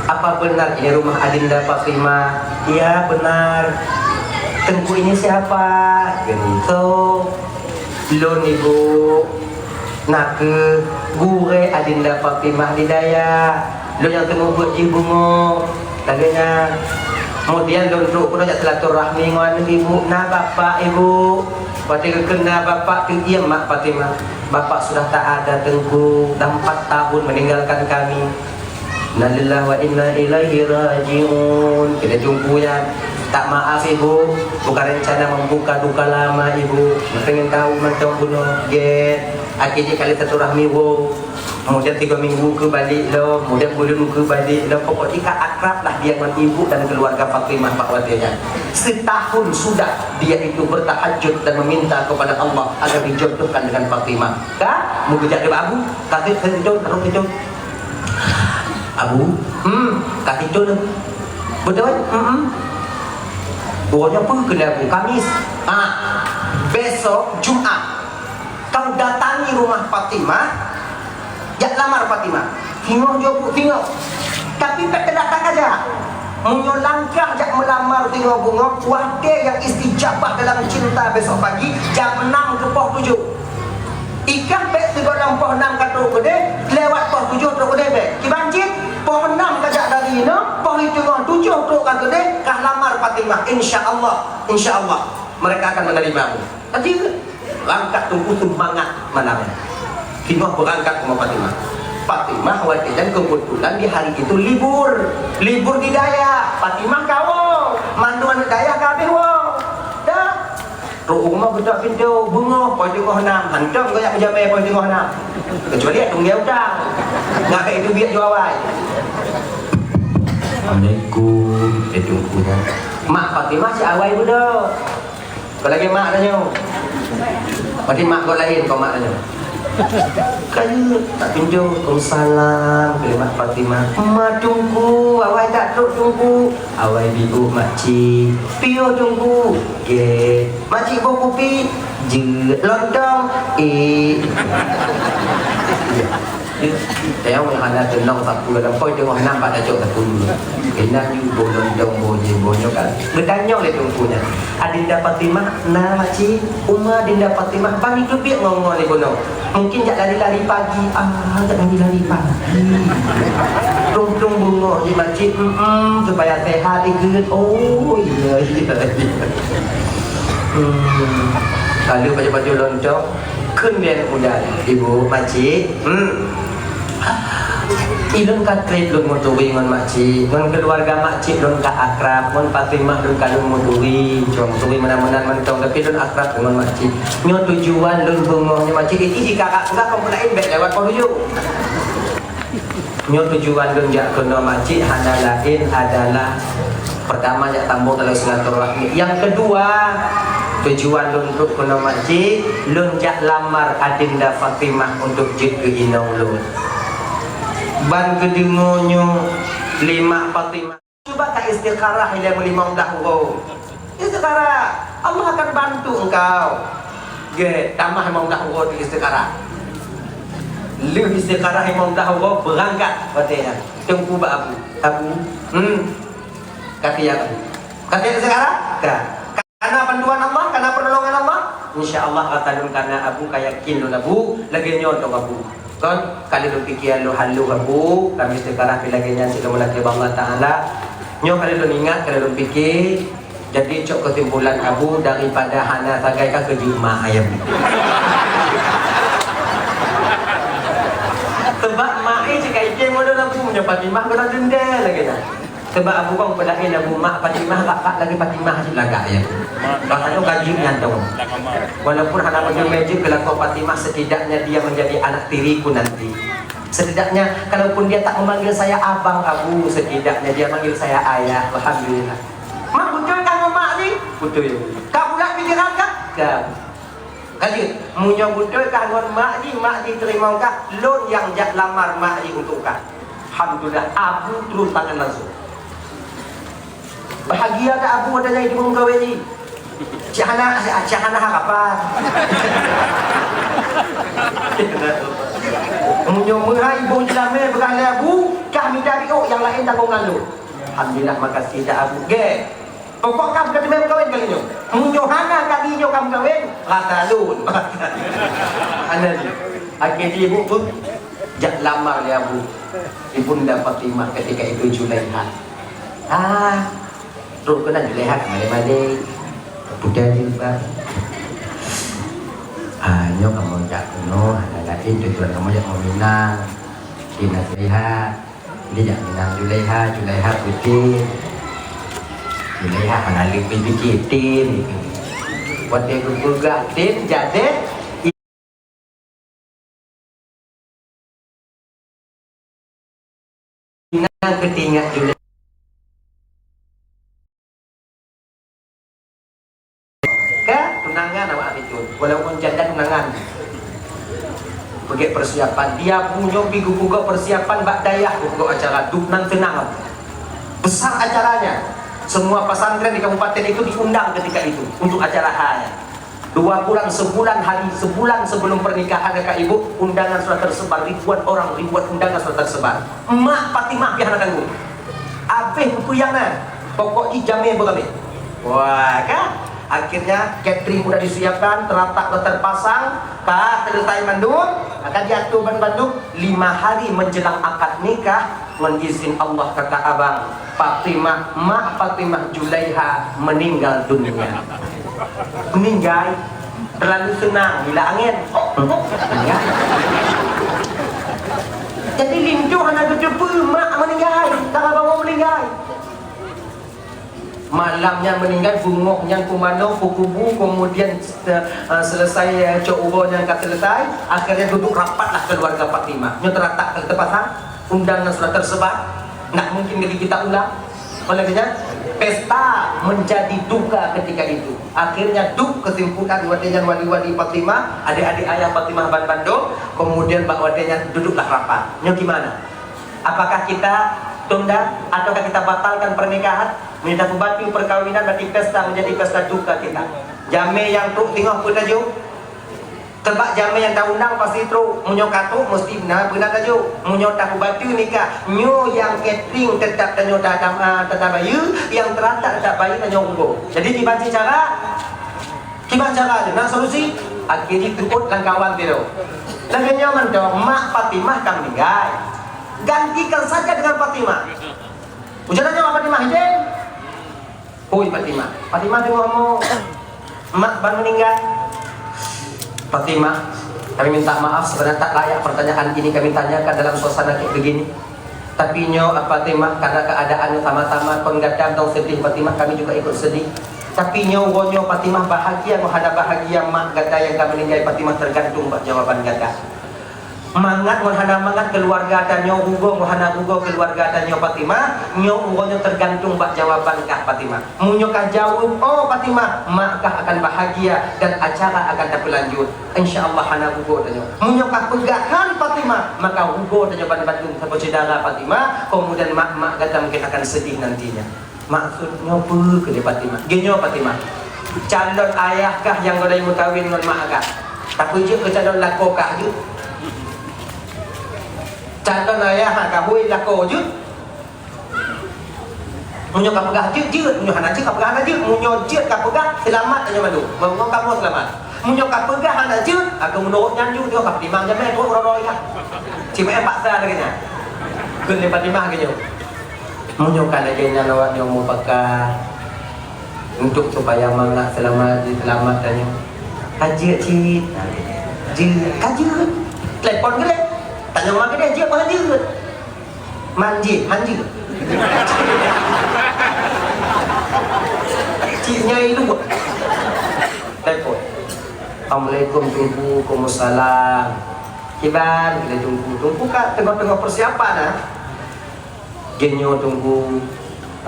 Apa benar ini rumah Adinda Fatimah? Iya, benar. Teungku ini siapa? Geuntô. Lôn, Ibu, nakeuh gurée Adinda Fatimah di Daya. Lôn nyang teungoh beuet jih beungoh. Lagée nyan. Kemudian lôn trok keunoe jak silaturahmi ngon aneuk Ibu. Na bapak, Ibu? Watée geukheun na bapak, teuiem mak Fatimah. Bapak sudah tak ada, Teungku, dah empat tahun meninggalkan kami. Innalillahi wa inna ilaihi raji'un. Keuneuk Teungku nyan, tak maaf, Ibu, bukan rencana membuka duka lama, Ibu. Pengen tahu mantong bunoe. Gét. Akhé jih kali silaturahmi woe. Kemudian tiga minggu keu balik lom, kemudian buleuen keu balik lom. Pokok jih ka akrab lah dia ngon ibu dan keluarga Fatimah bak watée nyan. Setahun sudah dia itu bertahajud dan meminta kepada Allah agar dijodohkan dengan Fatimah. Ka? Meugeujak di Abu, ka teuh, teuh, teuh, teuh. Abu, hmm, ka teuh, teuh. Beutôi? Hmm. Uroe nyoe peue keuneuk Abu? Kamis. Ah, besok Jumat. Kau datangi rumah Fatimah, jak lamar Fatimah. Singoh jaweueb, singoh. Tapi bék teulat that saja. Meunyoe langkah jak meulamar singoh beungoh, watée nyang istijabah dalam cinta besok pagi, jam enam keu poh tujoh. Ikah bék sigohlom poh enam ka trok keudeh, lewat poh tujoh trok keudeh bék. Kiban cit, poh enam ka jak dari inoe, poh iteungoh tujoh trok ka keudeh, kah lamar Fatimah. Insya Allah, insya Allah, mereka akan menerimamu. Aja. Langkah Teungku seumangat malam nyan. Singoh beurangkat keu Fatimah. Fatimah watée nyan keubeutulan di hari itu libur. Libur di Daya. Fatimah ka woe. Mandum aneuk Daya ka habéh woe. Dah. Trok u rumoh geutok pintoe, beungoh, poh teungoh nam. Hantom geuyak meujamé poh teungoh nam. Keucuali tunggée utang. Nggak itu biak jual awai. Assalamualaikum, eh, Teungku nyan. Mak Fatimah si awai beudôh. Kon lagée mak tanyoe. Berarti mak kon laén, kon mak tanyoe. Kayue tak pintoe, "Waalaikumsalam," keu mak Fatimah. "Ma Teungku, awai tak trok Teungku?" "Awai biôh makcik." "Piôh Teungku?" "Gét." "Makcik boh kupi?" "Jeuet." "Lontong?" "Eh." Teuh hana teunong sapeue, lampôh teungoh nam bak tacok sapeue. Inan ju boh lontong, boh jih, boh nyoe kan. Geutanyong lé Teungku nyan, "Adinda Fatimah na, makcik?" "Uma Adinda Fatimah." "Ban teubiet ngon-ngon ié bunoe?" "Mungkin jak lari-lari pagi." "Ah, jak lari-lari pagi." "Plueng-plueng beungoh jih, makcik?" "Mm-mm, supaya sehat ikheun." "Oh, iya, iya, iya." Hmm. Lalu baju-baju lontong. Kheun lé aneuk muda, "Ibu, makcik, hmm, ilôn ka trép lôn meuturi ngon makcik, ngon keuluwarga makcik lôn ka akrab, ngon Fatimah lôn ka lôn meuturi, cuma meuturi meunan-meunan mantong, tapi lôn akrab deungon makcik. Nyoe tujuan lôn beungoh nyoe makcik, itu jika ka peugah kon peulaén bék lewat poh tujoh." Nyoe tujuan lôn jak keunoe makcik hana laén adalah, pertama, jak tambong tali silaturahmi. Nyang keudua, tujuan lôn trok keunoe makcik, lôn jak lamar Adinda Fatimah untuk jeuet keu inong lôn. Ban geudeungoe nyoe lé mak Fatimah. Cuba ka istikharah ilée meulimong blah uroe. Istikharah, Allah akan bantu engkau. Gét, tamah limong blah uroe di istikharah. Lheueh istikharah limong blah uroe beurangkat watée nyan. Teungku bak Abu. "Abu, hmm, ka siap Abu. Ka siap istikharah?" "Ka." "Kana bantuan Allah, kana peurtolongan Allah?" "Insya Allah, ata lôn kana Abu, ka yakin lôn Abu, lagée nyoe tong Abu." Kon, ka lheueh lôn pike haloh-haloh Abu, ka meuistikharah pih lagée nyan sigoe meulakée bak Allah Taala. Nyoe ka lheueh lôn ingat, ka lheueh lôn pike, jadi cok keusimpulan Abu, daripada hana sagai ka keujeuet mak ayam. Sebab mak eh cit ka item model Abu, meunyoe Fatimah beurang dendam lagée nyan. Sebab Abu kong peulaén Abu, mak Fatimah rapat lagée Fatimah cit lagak ya. Bahkan tu gaji nyan tu. Walaupun hana meunyoe jeuet keu lakoe Fatimah, setidaknya dia menjadi anak tiriku nanti. Setidaknya, kalaupun dia tak memanggil saya abang Abu, setidaknya dia manggil saya ayah. Alhamdulillah. Mak, beutôi kah ngon mak ni? Beutôi. Ka bulat pikiran kah? Ka. Ka jeuet, meunyoe beutôi kah ngon mak jih, mak jih teurimong kah, lôn nyang jak lamar mak jih untuk kah. Alhamdulillah, Abu turun tangan langsung. Bahagia that Abu ada nyang jimeukawen jih. Cit hana, cit hana harapan. Meunyoe meuhai iboh jeulamé peugah lé Abu, kah mita biôk, nyang laén tanggong ngon lôn. Alhamdulillah, makasih that Abu. Gét. Pokok ka bukan teumé meukawen kali nyoe. Meunyoe hana kali nyoe ka Kawin, rata lôn. Aneuk. Akhé jih ibu pun jak lamar lé Abu. Ibunda Fatimah ketika itu Julaiha. Ah, trok keunan Julaiha ka malèe-malèe. Putih jilbab. Ah, nyoe kamoe jak keunoe, hana laén tujuan kamoe jak meuminang. Di Julaiha. Di jak minang Julaiha, Julaiha putih. Julaiha hana lé pike tin. Watèe geupeugah tin jadi ingat keu tingat Julaiha. Ka tunangan awak hari tu, walaupun janda tunangan. Bagi persiapan, dia punyo pi geupeugah persiapan bak dayah geupeugah acara dup nan seunang. Besar acaranya. Semua pesantren di kabupaten itu diundang ketika itu untuk acara hanya. Dua bulan, sebulan hari, sebulan sebelum pernikahan kakak ibu, undangan sudah tersebar, ribuan orang, ribuan undangan sudah tersebar. Mak Fatimah pih hana tanggung. Abéh peue nyang na, pokok jih jamé beurami. Wah, kan? Akhirnya catering udah disiapkan, teratak udah terpasang, ka selesai mandum, akan diatur ban bandum. Lima hari menjelang akad nikah, ngon izin Allah kata abang, Fatimah, mak Fatimah Julaiha meninggal dunia. Meninggal, terlalu senang bila angin. Meninggal. Jadi linto hana geuteupeue mak meninggal, tangah bawa meninggal. Malam nyan meninggal, beungoh nyan kumano, kukubu, kemudian, eh, selesai, eh, cok uroe nyan ka selesai, akhirnya duduk rapatlah keluarga Fatimah. Nyoe teratak ka terpasang, undangan sudah tersebar, nak mungkin lagi kita ulang. Oleh kerana pesta menjadi duka ketika itu. Akhirnya dup kesimpulan watèe nyan wali-wali Fatimah, adik-adik ayah Fatimah ban bandum, kemudian bak watèe nyan duduklah rapat. Nyoe gimana? Apakah kita tunda ataukah kita batalkan pernikahan? Meunyoe tapeubatu perkawinan, berarti pesta menjadi pesta duka kita. Jamé nyang trok singoh peue tajok? Sebab jamé nyang taundang pasti trok. Meunyoe ka trok, mesti na peue na tajok. Meunyoe tapeubatu nikah, nyoe nyang catering tetap tanyoe ta-, ta-, tatabayeue, nyang teratak tetap bayeue tanyoe uroe. Jadi, kiban cit cara? Kiban cara jih, na solusi? Akhé jih teuôt lam kawan sidroe. Lagèe nyoe mantong, mak Fatimah ka meuninggai. Gantikan saja dengan Fatimah. Ujoe nyoe Fatimah idéh. Hôi Fatimah. Fatimah deungoe mo. Mak ban meuninggai. Fatimah, kami minta maaf sebenarnya tak layak pertanyaan ini kami tanyakan dalam suasana kayak begini. Tapi nyoe Fatimah, karena keadaan sama-sama kon gata dong sedih Fatimah, kami juga ikut sedih. Tapi nyoe uroe nyoe Fatimah bahagia ngon hana bahagia mak gata nyang ka meuninggai Fatimah tergantung bak jawaban gata. Mangat ngon hana mangat keuluwarga tanyoe, rugoe ngon hana rugoe keuluwarga tanyoe Fatimah, nyoe uroe nyoe teugantung bak jawaban kah Fatimah. Meunyoe kah jaweueb, "Oh Fatimah," mak kah akan bahagia dan acara akan tapeulanjut. Insya Allah hana rugoe tanyoe. Meunyoe kah peugah, "Han Fatimah," maka rugoe tanyoe ban bandum saboh syedara Fatimah, keumudian mak-mak gata mungkin akan sedih nantinya. Maksud nyoe peue keu lé Fatimah? Geunyoe Fatimah, calon ayah kah nyang godai meukawen ngon mak kah? Tapeujeuet keu calon lakoe kah jeuet? Calon ayah kah hôi lakoe jeuet? Meunyoe ka peugah jeuet, jeuet. Meunyoe hana jeuet, ka peugah hana jeuet. Meunyoe jeuet ka peugah, seulamat tanyoe mandum. Meunyoe kamoe seulamat. Meunyoe ka peugah hana jeuet, ka meunurot nyan jeuet, nyoe ka peutimang jamé trok uroe-uroe kah. Cuma paksa lagèe nyan. Kheun lé Fatimah lagèe nyoe. Meunyoe ka lagèe nyan awak nyoe mupakat untuk supaya mangat seulamat, seulamat tanyoe. Ka jeuet cit. Jeuet, ka jeuet. Telepon keudeh. Tanyong ma keudeh, jeuet peue hana jeuet? Man jeuet, han jeuet. Cit nyai luwah. Telepon. Assalamualaikum Teungku, Waalaikumsalam. Kiban, kheun Teungku. Teungku ka teungoh-teungoh peusiapan, ah. Geunyoe Teungku,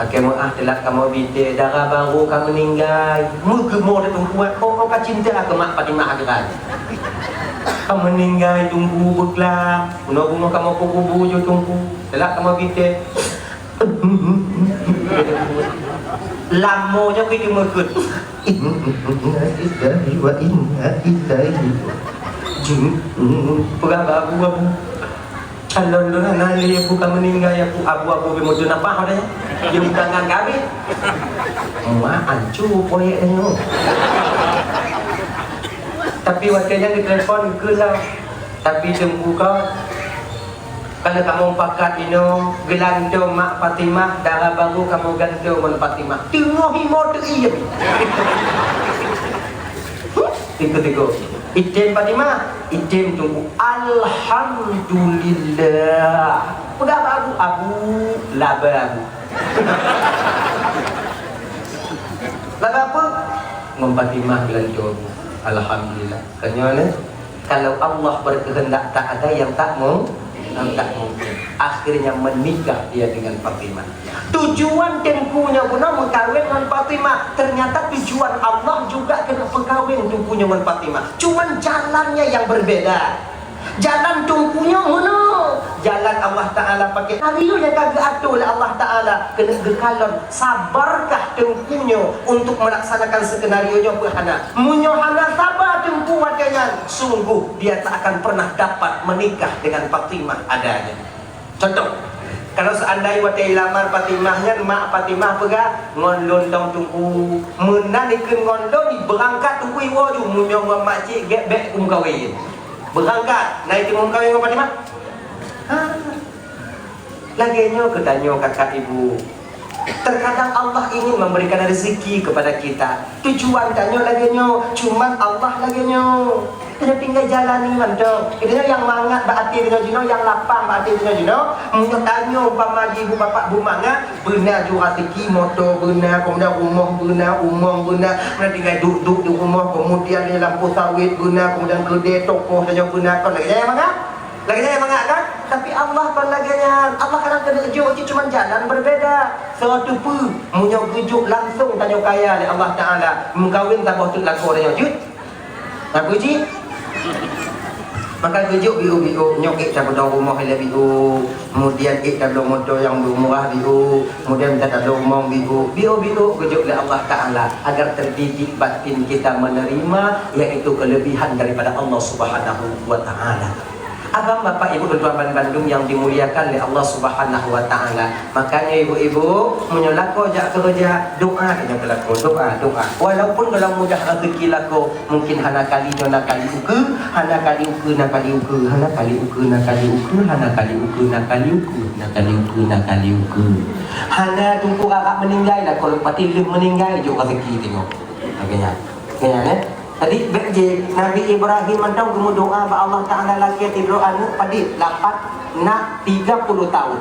lakèe meu'ah teulat kamoe bite, dara barô ka meuninggai. Meugeumoe teuh Teungku, oh, oh, ka cinta keu mak Fatimah Agran. Ka meuninggai Teungku beuklam. Bunoe beungoh kamoe peukubu ju Teungku. Teulat kamoe bite. Lamo nyoe keu jeumeukheun. Inna lillahi wa inna ilaihi raji'un. Peugah bak abu-abu. Calon lôn hana lé, abu ka meuninggai, abu, abu-abu beumoto nafah deh. Di undangan kami. Mak ancu proyek nyoe. Tapi watèe nyan geutelepon, geulah. Tapi Teungku ka, kalau kamoe pakat inoe, geulantoe mak Fatimah, dara barô kamoe gantoe ngon Fatimah. Teungoh imo teuiem. Tiga-tiga. Item Fatimah, item Teungku. Alhamdulillah. Peugah bak Abu, Abu, laba Abu. Laba apa? Ngon Fatimah geulantoe Abu. Alhamdulillah. Keu nyoe lé, kalau Allah berkehendak tak ada yang tak mu-, yang tak mungkin. Akhirnya menikah dia dengan Fatimah. Tujuan Teungku nyoe bunoe meukawen ngon Fatimah. Ternyata tujuan Allah juga keuneuk peukawen Teungku nyoe ngon Fatimah. Cuman jalannya yang berbeda. Jalan Teungku nyoe meunoe. Jalan Allah Taala pakai skenario nyang ka geuatoe lé Allah Taala keuneuk geukalon. Sabarkah Teungku nyoe untuk melaksanakan skenario nyoe peu hana? Meunyoe hana saba Teungku watèe nyan, sungguh dia tak akan pernah dapat menikah dengan Fatimah adanya. Contoh, kalau seandai watèe ilamar Fatimah nyan, mak Fatimah peugah, "Ngon lôn tong Teungku, meunan ikheun ngon lôn, beurangkat Teungku iwoe ju, meunyoe ngon makcik gèt bèk kumeukawen." Beurangkat, na ikheun meukawen ngon Fatimah? Ha. Lagèe nyoe keu tanyoe kakak ibu. Terkadang Allah ingin memberikan rezeki kepada kita. Tujuan tanyoe lagèe nyoe, cuman Allah lagèe nyoe. Kita tinggal jalani mantong. Kita nyang mangat bak até tanyoe jinoe, nyang lapang bak até tanyoe jinoe. Meunyoe tanyoe umpama ji ibu bapak bu mangat, beuna ju rezeki, moto beuna, kemudian rumoh beuna, umong beuna, kemudian tinggal duek-duek di rumoh, kemudian di lampôh sawét beuna, kemudian keudè toko tanyoe beuna, kon lagèe nyan mangat. Lagèe nyan mangat kan? Tapi Allah kon lagèe nyan. Allah kadang keuneuk jok cit, cuman jalan berbeda. Soe teupeue, meunyoe geujok langsung tanyoe kaya lé Allah Taala, meukawen saboh teuk lakoe tanyoe jeuet. Tapeue cit? Maka geujok biôh-biôh, nyoe ék tapeudong rumoh ilèe biôh, kemudian ék tabloe moto nyang murah biôh, kemudian tabloe umong biôh, biôh-biôh geujok lé Allah Taala agar terdidik batin kita menerima, yaitu kelebihan daripada Allah Subhanahu wa Taala. Abang, bapak, ibu, tuan-tuan bandum yang dimuliakan lé Allah Subhanahu wa Taala. Makanya ibu-ibu, meunyoe lakoe jak keureuja, doa tanyoe keu lakoe, doa, doa. Walaupun dalam mudah rezeki lakoe, mungkin hana kali nyoe na kali ukeue, hana kali ukeue na kali ukeue, hana kali ukeue na kali ukeue, hana kali ukeue na kali ukeue, na kali ukeue na kali ukeue. Hana Teungku rarak meuninggai lakoe, leupah lheueh meuninggai jok rezeki tanyoe. Lagèe nyan. Lagèe nyan, eh. Jadi, bèk jih, Nabi Ibrahim mantong geumeudoa bak Allah Taala lakèe sidroe aneuk padit, lapan, na tiga puluh tahun.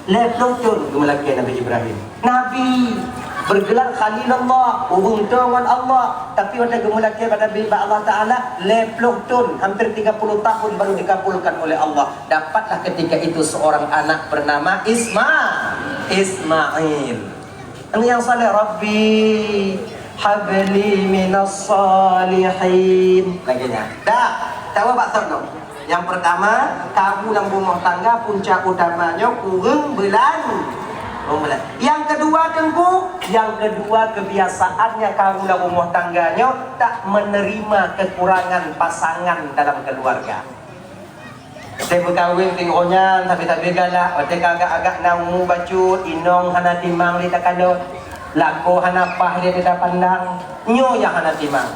Lhèe ploh thôn geumeulakèe Nabi Ibrahim. Nabi bergelar Khalilullah, ureueng toe ngon Allah. Tapi watèe geumeulakèe bak Nabi, bak Allah Taala, lhèe ploh thôn, hampir tiga puluh tahun baru dikabulkan oleh Allah. Dapatlah ketika itu seorang anak bernama Isma-, Ismail. Nyang saleh, "Rabbi habli minas salihin." Lagèe nyan. Dah, tawa bak thôn tu. Nyang pertama, karu lam rumoh tangga punca utama nyoe kureueng beulan-, kureueng beulan. Nyang kedua, Teungku, nyang kedua kebiasaannya karu lam rumoh tangga nyoe tak menerima kekurangan pasangan dalam keluarga. Watèe meukawen teungoh nyan sabe-sabe galak, watèe ka agak-agak na umu bacut, inong hana timang lé takalon, lakoe hana paih lé tapandang, nyoe nyang hana timang.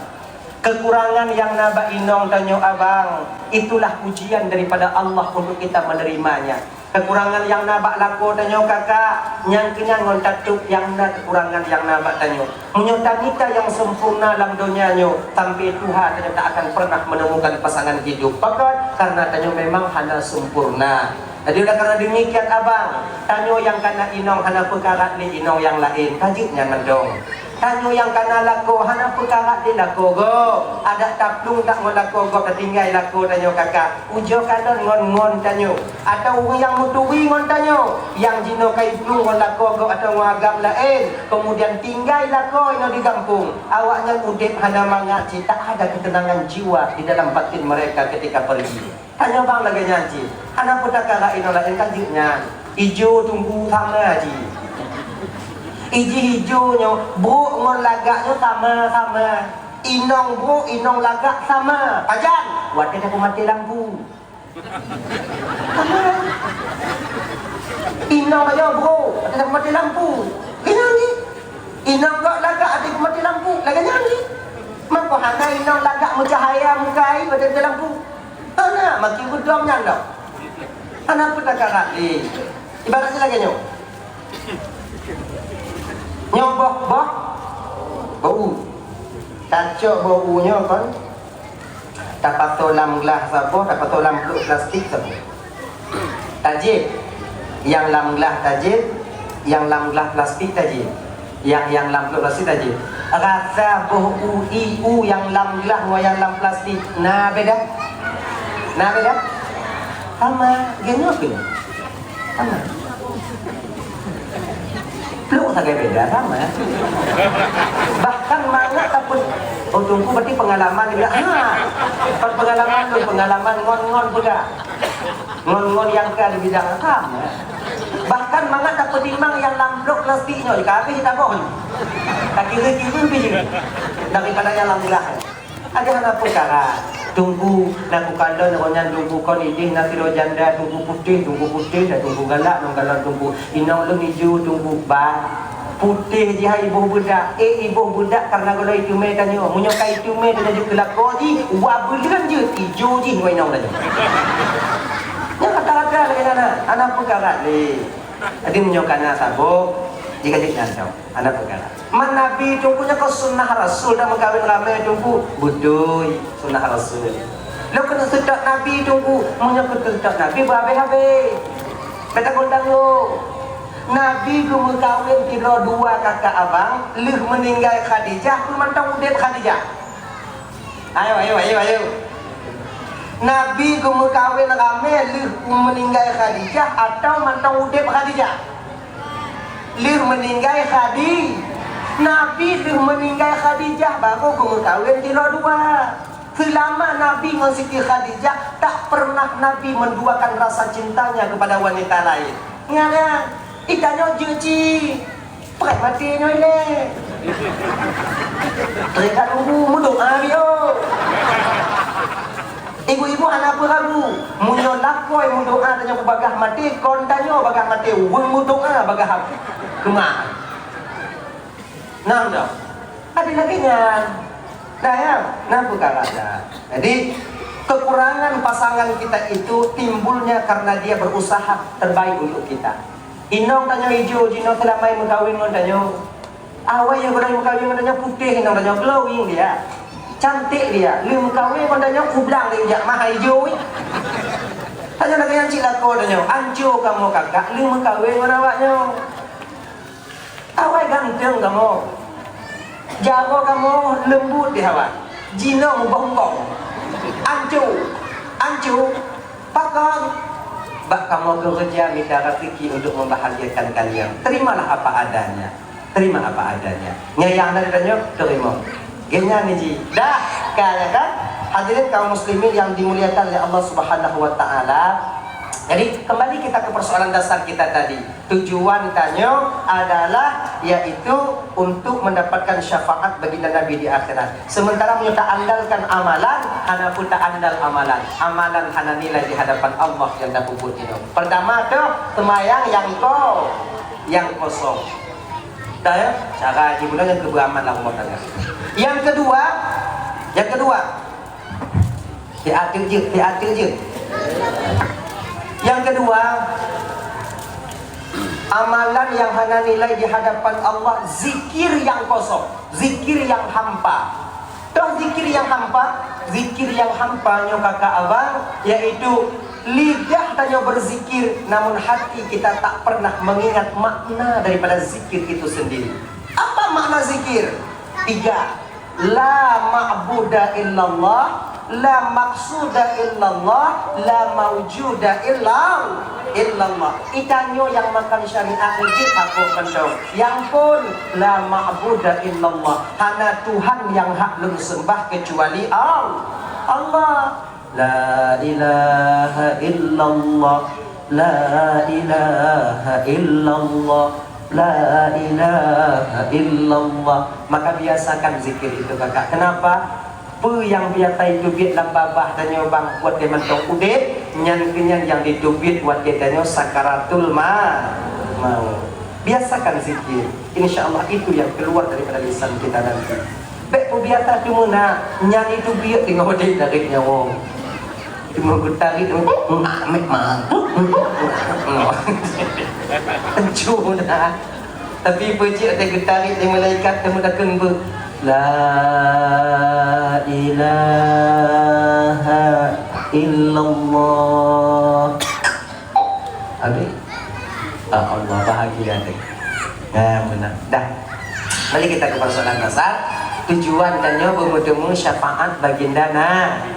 Kekurangan nyang na bak inong tanyoe abang, itulah ujian daripada Allah untuk kita menerimanya. Kekurangan nyang na bak lakoe tanyoe kakak, nyang keunyan ngon tatôb nyang na kekurangan nyang na bak tanyoe. Meunyoe tamita nyang sempurna lam donya nyoe, sampai tuha tanyoe tak akan pernah menemukan pasangan hidup. Pakon? Karena tanyoe memang hana sempurna. Jadi, oleh karena demikian, abang, tanyoe nyang kana inong hana peukarat lé inong nyang laén, ka jeuet nyan mantong. Tanyoe nyang kana lakoe hana peukarat lé lakoe gob. Adak taplueng that ngon lakoe gob, tatinggai lakoe tanyoe kakak. Ujoe kalon ngon ngon tanyoe, atawa ureueng nyang meuturi ngon tanyoe, nyang jinoe ka iplueng ngon lakoe gob atawa ngon agam laén, kemudian tinggai lakoe inoe di gampông, awaknyan udép hana mangat cit, tak ada ketenangan jiwa di dalam batin mereka ketika pergi. Tanyoe bang lagèe nyan cit, hana peue takarak inoe laén ka jeuet nyan. Ijo teungku sama cit. Iji ijo nyoe, brôk ngon lagak nyoe sama-sama. Inong brôk, inong lagak sama. Pajan? Watèe tapeumaté lampu. Inong aja bro, ada dah mati lampu. Lagèe nyan ni. Inong gak lagak ada mati lampu. Lagèe nyan ni. Maka Hana inong lagak meucahya muka ai pada dalam pu. Hana, makin beudom nyan dong. Hana peue takarat, eh. Ibarat lagèe nyoe. Nyoe boh, boh, boh u. Tacok boh u nyoe kon. Tapasoe lam glah saboh, tapasoe lam plôk plastik saboh. Tajieb. Nyang lam glah tajieb, nyang lam glah plastik tajieb. Nyang, nyang lam plôk plastik tajieb. Rasa boh u, i, u nyang lam glah ngon nyang lam plastik na beda? Na beda? Sama, geuh nyoe keuh. Sama. Plôk sagai beda, sama. Bahkan mangat tapeu-, oh, Teungku berarti pengalaman dia. Ha. Kon pengalaman tu, pengalaman ngon-ngon peugah. Ngon-ngon nyang ka di bidang agam. Bahkan mangat tapeutimang nyang lam blok plastik nyoe, ka habéh taboh nyoe. Takira-kira pih daripada nyang lam blah. Ada hana peukara. Teungku, na kukalon ngon nyan Teungku kon idéh na sidroe janda Teungku putéh, Teungku putéh, dan Teungku galak ngon kalon Teungku. Inong lôn ijo Teungku, bah. Putéh jih hai iboh beudak. Eh, iboh beudak karena gohlom iteumé tanyoe. Meunyoe ka iteumé tanyoe jeuet keu lakoe jih, wa beuleuen jeuet ijo jih ngon inong tanyoe. Nyan kata-kata lagèe nyan, hana peukara lé. Jadi meunyoe ka na saboh, jikajak nyan tau. Hana peukara. Man Nabi Teungku nyan keu sunnah Rasul dan meukawen ramé Teungku. Beutôi, sunnah Rasul. Lôn keuneuk seutôt Nabi Teungku, meunyoe keu seutôt Nabi beuhabéh-habéh. Bèk tanggung-tanggung. Nabi geumeukawen sidroe dua kakak abang, lheueh meuninggai Khadijah, peue mantong udép Khadijah? Ayo, ayo, ayo, ayo. Nabi geumeukawen ramé lheueh meuninggai Khadijah atau mantong udép Khadijah? Lheueh meuninggai Khadi-, Nabi lheueh meuninggai Khadijah baru geumeukawen sidroe dua. Seulama Nabi ngon Siti Khadijah, tak pernah Nabi menduakan rasa cintanya kepada wanita lain. Nyan, nyan. Ih, tanyoe jeuet cit. Preh maté nyoe ilèe. Teuka nunggu meudoa bio. Ibu-ibu hana peue ragu. Meunyoe lakoe meudoa tanyoe peubagah maté, kon tanyoe bagah maté, ureueng meudoa bagah keumah. Nah, dah. Ada lagi nyan. Nah, ya. Nah, peukara dah. Jadi, kekurangan pasangan kita itu timbulnya karena dia berusaha terbaik untuk kita. Inong tanyoe ijo jinoe seulama meukawen ngon tanyoe. Awai nyang gohlom meukawen ngon tanyoe putéh inong tanyoe, glowing dia. Cantik dia. Lheueh meukawen ngon tanyoe kublang dia jak maha ijo. Tanyoe lagèe nyan cit lakoe tanyoe. Anco kamoe kakak lheueh meukawen ngon awak nyoe. Awai ganteng kamoe. Jaroe kamoe leumbut di awak. Jinoe mubongkong. Anco. Anco. Pakon? Bak kamoe keureuja mita raseuki untuk membahagiakan kalian. Terimalah apa adanya. Terima apa adanya. Nyang, nyang na di tanyoe, terima. Geuhnyan ni ji. Dah, ka, ya kan? Hadirin kaum muslimin yang dimuliakan oleh Allah Subhanahu wa Taala. Jadi, kembali kita ke persoalan dasar kita tadi. Tujuan tanyoe adalah yaitu untuk mendapatkan syafaat baginda Nabi di akhirat. Sementara meunyoe taandalkan amalan, hana peue taandal amalan. Amalan hana nilai di hadapan Allah nyang tapeubuet nyoe. Pertama tu, seumayang nyang ko-, nyang kosong. Dah ya? Cara jih bunoe nyang keu beuaman lam rumoh tangga. Nyang keudua, nyang keudua, Siat teuk jeuet, siat teuk jeuet. Nyang keudua, amalan nyang hana nilai di hadapan Allah, zikir nyang kosong, zikir nyang hampa. Toh zikir nyang hampa? Zikir nyang hampa nyoe kakak abang, yaitu lidah tanyoe berzikir, namun hati kita tak pernah mengingat makna daripada zikir itu sendiri. Apa makna zikir? Tiga. La ma'buda illallah, la maqsuda illallah, la maujuda illa-, illallah. Itanyoe nyang makan syariat jeuet hapok kantong. Nyang phon, la ma'buda illallah. Hana Tuhan nyang hak lôn seumbah keucuali Al-, Allah. La ilaha illallah, la ilaha illallah, la ilaha illallah. Maka biasakan zikir itu, kakak. Kenapa? Peue nyang biasa teubiet lam babah tanyoe bang watèe mantong udép, nyan keuh nyan nyang jiteubiet watèe tanyoe sakaratul ma-, maut. Biasakan zikir. Insya Allah itu yang keluar daripada lisan kita nanti. Bèk Biasa cuma na, nyan itu biek teungoh ditarik nyawa. Cuma geutarik, mak, mak, mak. Cuma na. Tapi peucit ada geutarik di malaikat, teuma takheun beu, "La ilaha illallah." Habis? Ah, Allah bahagia deh. Nah, benar. Dah. Mari kita ke persoalan dasar. Tujuan tanyoe bertemu syafaat baginda Nabi.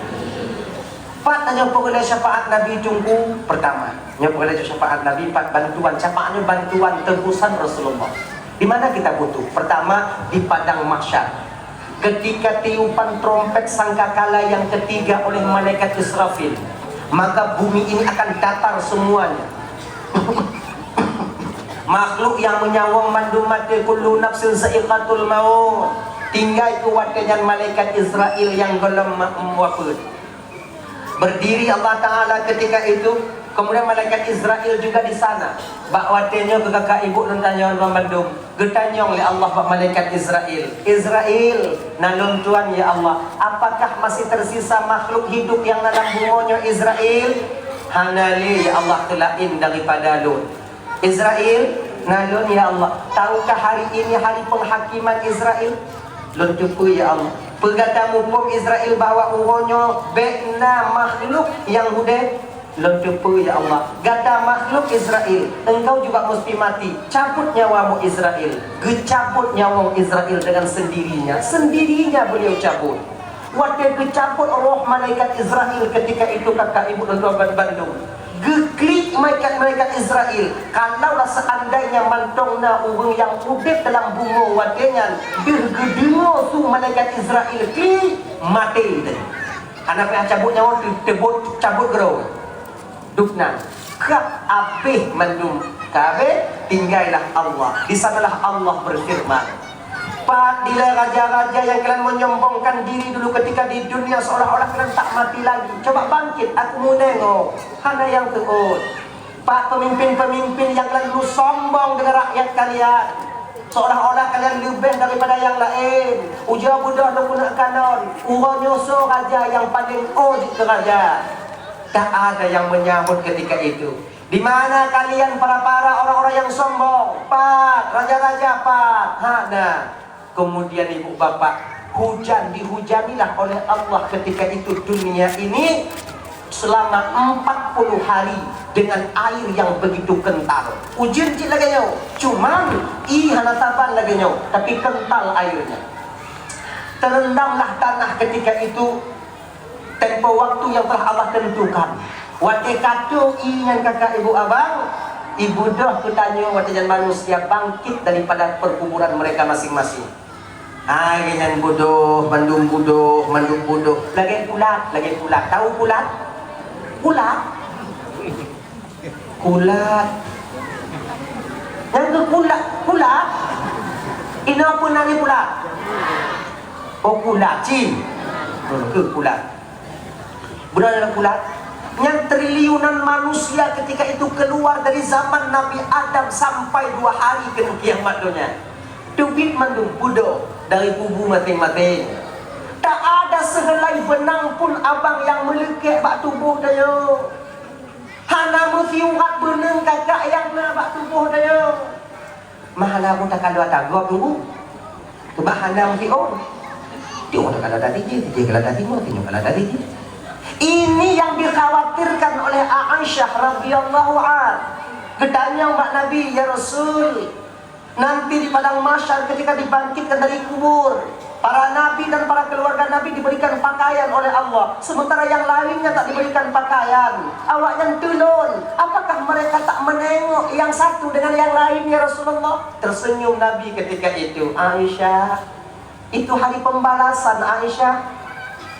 Pat tanyoe peureulee syafaat Nabi Teungku? Pertama, nyoe peureulee syafaat Nabi, pat bantuan. Syafaat nyoe bantuan tebusan Rasulullah. Di mana kita butuh? Pertama, di padang mahsyar. Ketika tiupan trompet sangkakala yang ketiga oleh malaikat Israfil, maka bumi ini akan datar semuanya. Makhluk yang menyawong mandum maté, kullu nafsin za'iqatul maut. Tinggai keu watée nyan malaikat Israel nyang gohlom ma-, wafeuet. Berdiri Allah Ta'ala ketika itu, kemudian malaikat Israel juga di sana. Bak watée nyoe keu kakak ibu lôn tanyong lôn bandum, geutanyong lé Allah bak malaikat Israel, "Israel, na lôn tuan ya Allah, apakah masih tersisa makhluk hidup nyang na lam bumoe nyoe, Israel?" "Hana lé ya Allah, keu laén daripada lôn." "Israel, na lôn ya Allah, tahukah hari ini hari penghakiman, Israel?" "Lôn teupeue ya Allah." "Peugata muphom, Israel, bahwa uroe nyoe bék na makhluk nyang udeb?" "Lôn teupeue ya Allah." "Gata makhluk, Israel, engkau juga musti mati. Cabot nyawamu, Israel." Geucabot nyawong Israel dengan sendirinya. Sendirinya beliau cabot. Watée geucabot roh malaikat Israel ketika itu, kakak ibu lôn bandum, geuklik malaikat-malaikat Israel. Kalaulah seandainya mantong na ureuëng nyang udeb dalam bumoe watée nyan, deuh geudeungoe su malaikat Israel klik, maté tadi. Hana payah cabot nyawa, teu-, teubot cabot keudroe. Dubna, kab abéh mandum, ka abéh, tinggailah Allah. Di sanalah Allah berfirman, "Pat dilée raja-raja nyang kalian menyombongkan diri dulu ketika di dunia, seolah-olah kalian tak mati lagi? Coba bangkit, aku mau nengok." Hana nyang teuôt. Pat pemimpin-pemimpin nyang kalian dulu sombong dengan rakyat kalian, seolah-olah kalian leubeh daripada nyang laén? Ujoe beudôh lôn keuneuk kalon, uroe nyoe soe raja nyang paleng ôh jeuet keu raja? Tak ada yang menyahut ketika itu, "Di mana kalian, para-para orang-orang yang sombong? Pat raja-raja, pat?" Hana. Kemudian, ibu bapak, hujan, dihujanilah oleh Allah ketika itu dunia ini selama empat puluh hari dengan air yang begitu kental. Ujeuen cit lagée nyoe, cuman ié hana saban lagée nyoe, tapi kental airnya. Terendamlah tanah ketika itu. Tempo waktu yang telah Allah tentukan. Watée ka tho ié nyan, kakak ibu abang, ibu dôh keu tanyoe watée nyan manusia bangkit daripada perkuburan mereka masing-masing. Hai nyan budôh, mandum budôh, mandum budôh. Lagée kulat, lagée kulat. Tahu kulat? Kulat. Kulat. Nyang keu kulat, kulat. Inoe peue nan kulat? Oh, kulat, cit. Hmm, keu kulat. Beuna nyang kulat. Nyang triliunan manusia ketika itu keluar dari zaman Nabi Adam sampai dua hari keu kiamat donya. Teubiet mandum budôh dari kubu maséng-maséng. Tak ada sehelai benang pun abang nyang meuleukek bak tuboh tanyoe. Hana meusiurat beuneung kakak nyang na bak tuboh tanyoe. Mah hana meutakala tagob tunggu. Teuma hana meusiôn. Tiôk takala tadi jih, tijih kala tadi mah, tiôk kala tadi jih. Ini yang dikhawatirkan oleh Aisyah radhiyallahu an. Geutanyong bak Nabi, "Ya Rasul, nanti di padang mahsyar ketika dibangkitkan dari kubur, para nabi dan para keluarga Nabi diberikan pakaian oleh Allah, sementara yang lainnya tak diberikan pakaian. Awaknyan tulon, apakah mereka tak menengok yang satu dengan yang lain, ya Rasulullah?" Tersenyum Nabi ketika itu. "Aisyah, itu hari pembalasan, Aisyah.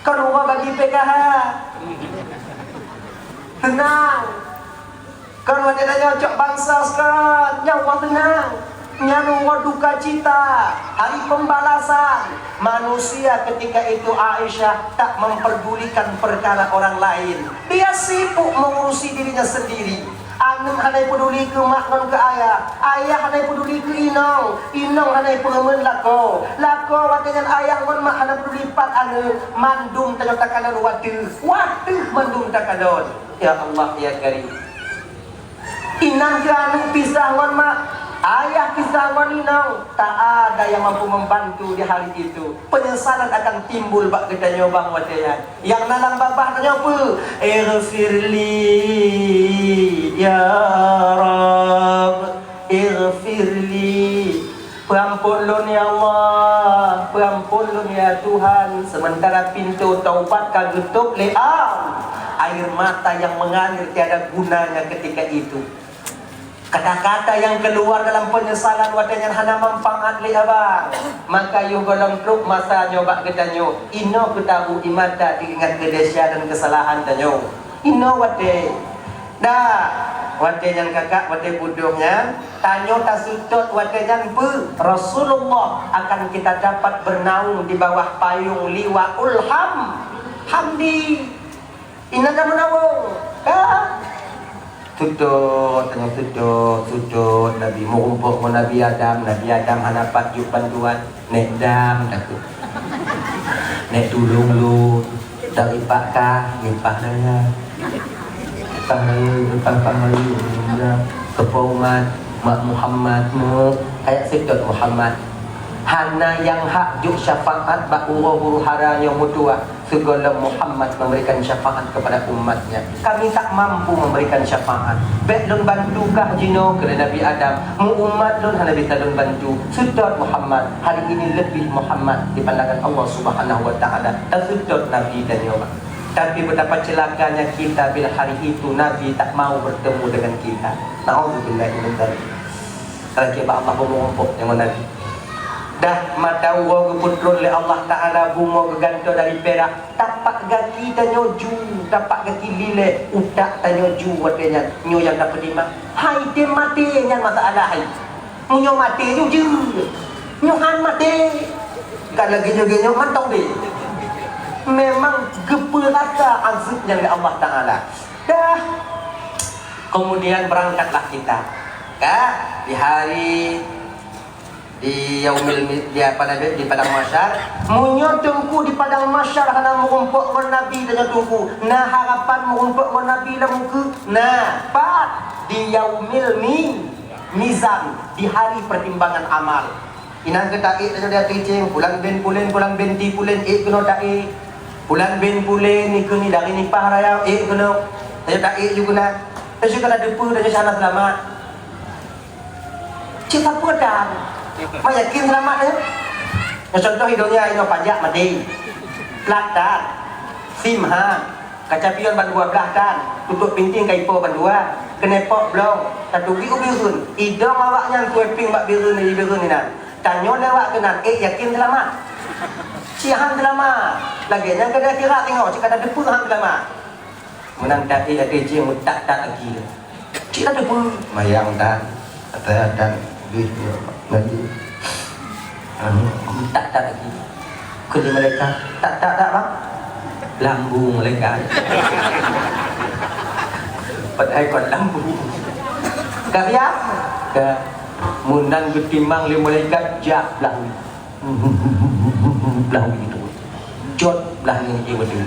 Kon uroe bagi P K H. Tenang. Kon watée tanyoe cok bansos kon, nyan uroe seunang. Nyan uroe duka cita, hari pembalasan." Manusia ketika itu, Aisyah, tak memperdulikan perkara orang lain. Dia sibuk mengurusi dirinya sendiri. Aneuk hana peduli keu mak ngon keu ayah, ayah hana peduli keu inong, inong hana peureumeun lakoe, lakoe watèe nyan ayah ngon mak hana peduli pat aneuk, mandum tanyoe takalon u ateueh, u ateueh mandum takalon. Ya Allah, ya Karim. Inan keu aneuk pisah ngon mak, ayah pisah ngon inong, tak ada yang mampu membantu di hari itu. Penyesalan akan timbul bak geutanyoe bang watèe nyan. Nyang na lam babah tanyoe peue? "Ighfirli, ya Rabb, ighfirli." Peuampôn lôn, ya Allah, peuampôn lôn, ya Tuhan. Sementara pintoe taubat ka geutôp lé am, air mata yang mengalir tiada gunanya ketika itu. Kata-kata yang keluar dalam penyesalan watèe nyan hana manfaat lé abang. Maka yoh gohlom trôk masa nyoe bak geutanyoe, inoe keutabu di mata teuingat keudesya dan keusalahan tanyoe. Inoe watèe. Dah, watèe nyan kakak, watèe budôh nyan, tanyoe taseutôt watèe nyan beu Rasulullah akan kita dapat bernaung di bawah payung liwaul ham-, hamdi. Inan ka meunawong, ka. Seutôt, tanyoe seutôt, seutôt Nabi meurumpok ngon Nabi Adam, Nabi Adam hana pat jok bantuan, nèk dam takot. Nèk tulông lôn, dari pak kah, nipah raya. Nipah raya, nipah pah raya, keupeue umat, umat Muhammad, mu, kayak seutôt Muhammad. Hana nyang hak jok syafaat bak uroe huru hara nyang meutuah. Sigohlom Muhammad memberikan syafaat kepada umatnya. Kami tak mampu memberikan syafaat. Bèk lôn bantu kah jinoe, kheun Nabi Adam. Meu-umat lôn hana bisa lôn bantu. Seutôt Muhammad. Hari ini lebih Muhammad di pandangan Allah Subhanahu wa Taala. Taseutôt Nabi tanyoe. Tapi betapa celakanya kita bila hari itu Nabi tak mau bertemu dengan kita. Naudzubillah min dzalik. Lagèe bak Allah beumeurumpok ngon Nabi. Dah mata uroe geupeutron lé Allah Taala, bumoe geugantoe dari pirak, tapak gaki tanyoe ju, tapak gaki lilée, utak tanyoe ju watée nyan. Nyoe nyang tapeudimang. Hai tem maté nyan masalah hai. Meunyoe maté ju jeuet. Nyoe han maté. Ka lagée nyoe, nyoe mantong deh. Memang geupeurasa azeueb nyan lé Allah Taala. Dah. Kemudian berangkatlah kita. Ka di hari Di yaumil mi-, di apa nama, di padang mahsyar. Meunyoe Teungku di padang mahsyar hana meurumpok ngon Nabi, tanyoe Teungku, na harapan meurumpok ngon Nabi lam ukeue? Na, pat? Di yaumil mi-, mizan, di hari pertimbangan amal. Inan keu taék tanyoe di ateueh céng, pulan bin pulen, pulan binti pulen, ék keunoe taék. Pulan bin pulen, ikeu ni dari nipah raya, ék keunoe. Tanyoe taék ju keunan. Tanyoe ka na deupeu, tanyoe hana seulamat. Cit sapeue tan. Mak yakin seulamat, eh? Nyoe contoh, i donya inoe pajak maté. Plat tan. Sim han. Kaca pion ban dua blah tan. Tutup pinting ka ipo ban dua. Keuneuk pok blong. Tatugi u Bireuen. Idong awaknyan kueping bak Bireuen, di Bireuen inan. Tanyoe lewat keunan, eh, yakin seulamat? Cit han seulamat. Lagée nyan keu di akhirat, ingat, cit ka na deupeu han seulamat. Meunan taék ateueh céng meutat-tat lagi. Cit na deupeu mayang tan, ata tan, bih nyoe, mandi. Anu, meutat-tat lagi. Kheun lé malaikat, "Tat-tat dak, Bang?" Lambung malaikat. Padahai kon lambung. Ka siap? Ka. Meunan geutimang lé malaikat jak blah. Blah uji tu. Jot blah ni uji beutôi.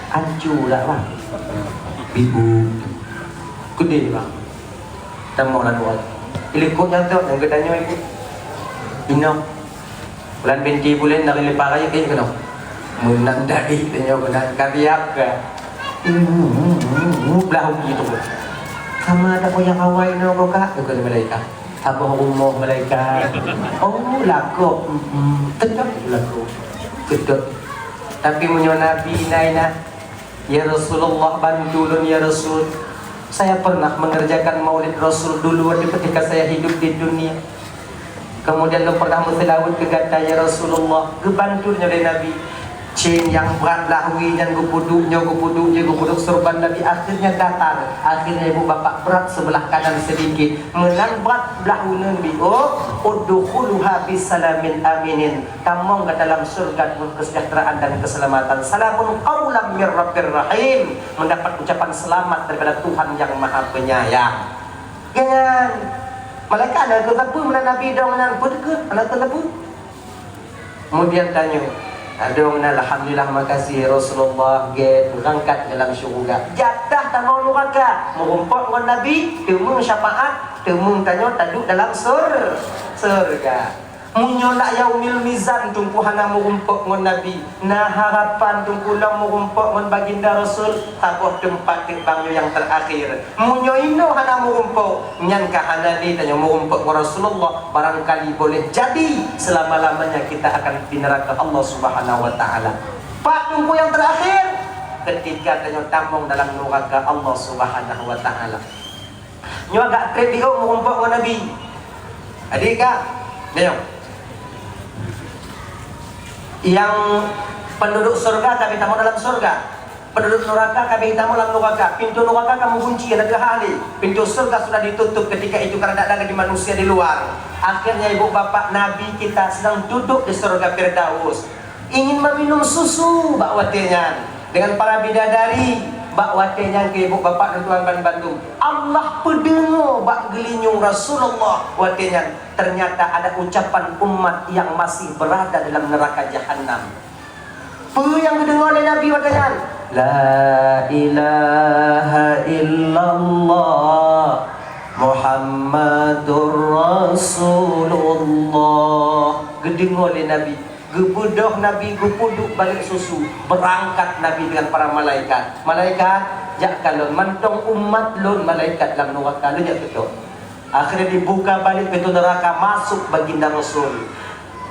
Ancu dak, Bang? Bibu. Keudeh, Bang. Tamong lam luwa. Ilikot nyang tu, nyang geutanyoe ibu. Inong. Bulan binti bulan dari lepas raya, eh, keunoe. Meunan dari tanyoe keunan. Ka siap ka? Blah uji tu. Sama ada goyang awai nyoe, Kak. Bukan malaikat. Saboh rumoh malaikat. Oh, lakoe. Mm-mm. Teutap lakoe. Teutap. Tapi meunyoe Nabi na inan, "Ya Rasulullah, bantu lôn, ya Rasul. Saya pernah mengerjakan maulid Rasul dulu waktu ketika saya hidup di dunia. Kemudian lôn pernah meuseulaweuet keu gata, ya Rasulullah." Geubantu nyoe lé Nabi. Cén nyang brat blah wie nyan geupeuduek nyoe, geupeuduek jih, geupeuduek sorban Nabi, akhirnya datar. Akhirnya ibu bapak brat sebelah kanan sedikit. Meunan brat blah uneuen biôh, "Udkhuluha bisalamin aminin." Tamong ke dalam surga dengan kesejahteraan dan keselamatan. "Salamun qaulam mir rabbir rahim." Mendapat ucapan selamat daripada Tuhan yang Maha Penyayang. Nyan, malaikat hana geuteupeue meunan Nabi dong nyan, peue teukeue hana geuteupeue. Kemudian tanyoe, "Adong na, alhamdulillah, makasih ya Rasulullah, gét, beurangkat dalam syeuruga." Jatah tamong nuraka, meurumpok ngon Nabi, teumeung syafaat, teumeung tanyoe taduek dalam sur-, syeuruga. Meunyoe na yaumil mizan Teungku hana meurumpok ngon Nabi, na harapan Teungku lom meurumpok ngon Baginda Rasul, saboh teumpat teuk bang nyoe nyang terakhir. Meunyoe inoe hana meurumpok, nyan ka hana lé tanyoe meurumpok ngon Rasulullah, barangkali boleh jadi selama-lamanya kita akan di neraka Allah Subhanahu wa Taala. Pat Teungku nyang terakhir? Ketika tanyoe tamong dalam nuraka Allah Subhanahu wa Taala. Nyoe agak treb diô meurumpok ngon Nabi. Adik ka? Nyoe. Nyang penduduk surga ka tamong dalam surga. Penduduk nuraka ka tamong dalam nuraka. Pintoe nuraka ka meugunci, hana teuhah lé. Pintoe surga sudah ditutup ketika itu karena ada lagi manusia di luar. Akhirnya ibu bapak Nabi kita sedang duduk di surga Firdaus. Ingin meminum susu bak watée nyan dengan para bidadari bak watée nyan keu ibu bapak dan tuan ban bandum. Allah peudeungoe bak geulinyueng Rasulullah watée nyan, ternyata ada ucapan umat yang masih berada dalam neraka jahanam. Peue nyang geudeungoe lé Nabi watée nyan? "La ilaha illallah Muhammadur Rasulullah." Geudeungoe lé Nabi. Geubeudôh Nabi, geupeuduek balek susu, beurangkat Nabi dengan para malaikat. "Malaikat, jak kalon, mantong umat lôn malaikat lam nuraka, lôn jak seutôt." Akhirnya dibuka balek pintoe nuraka, masuk Baginda Rasul.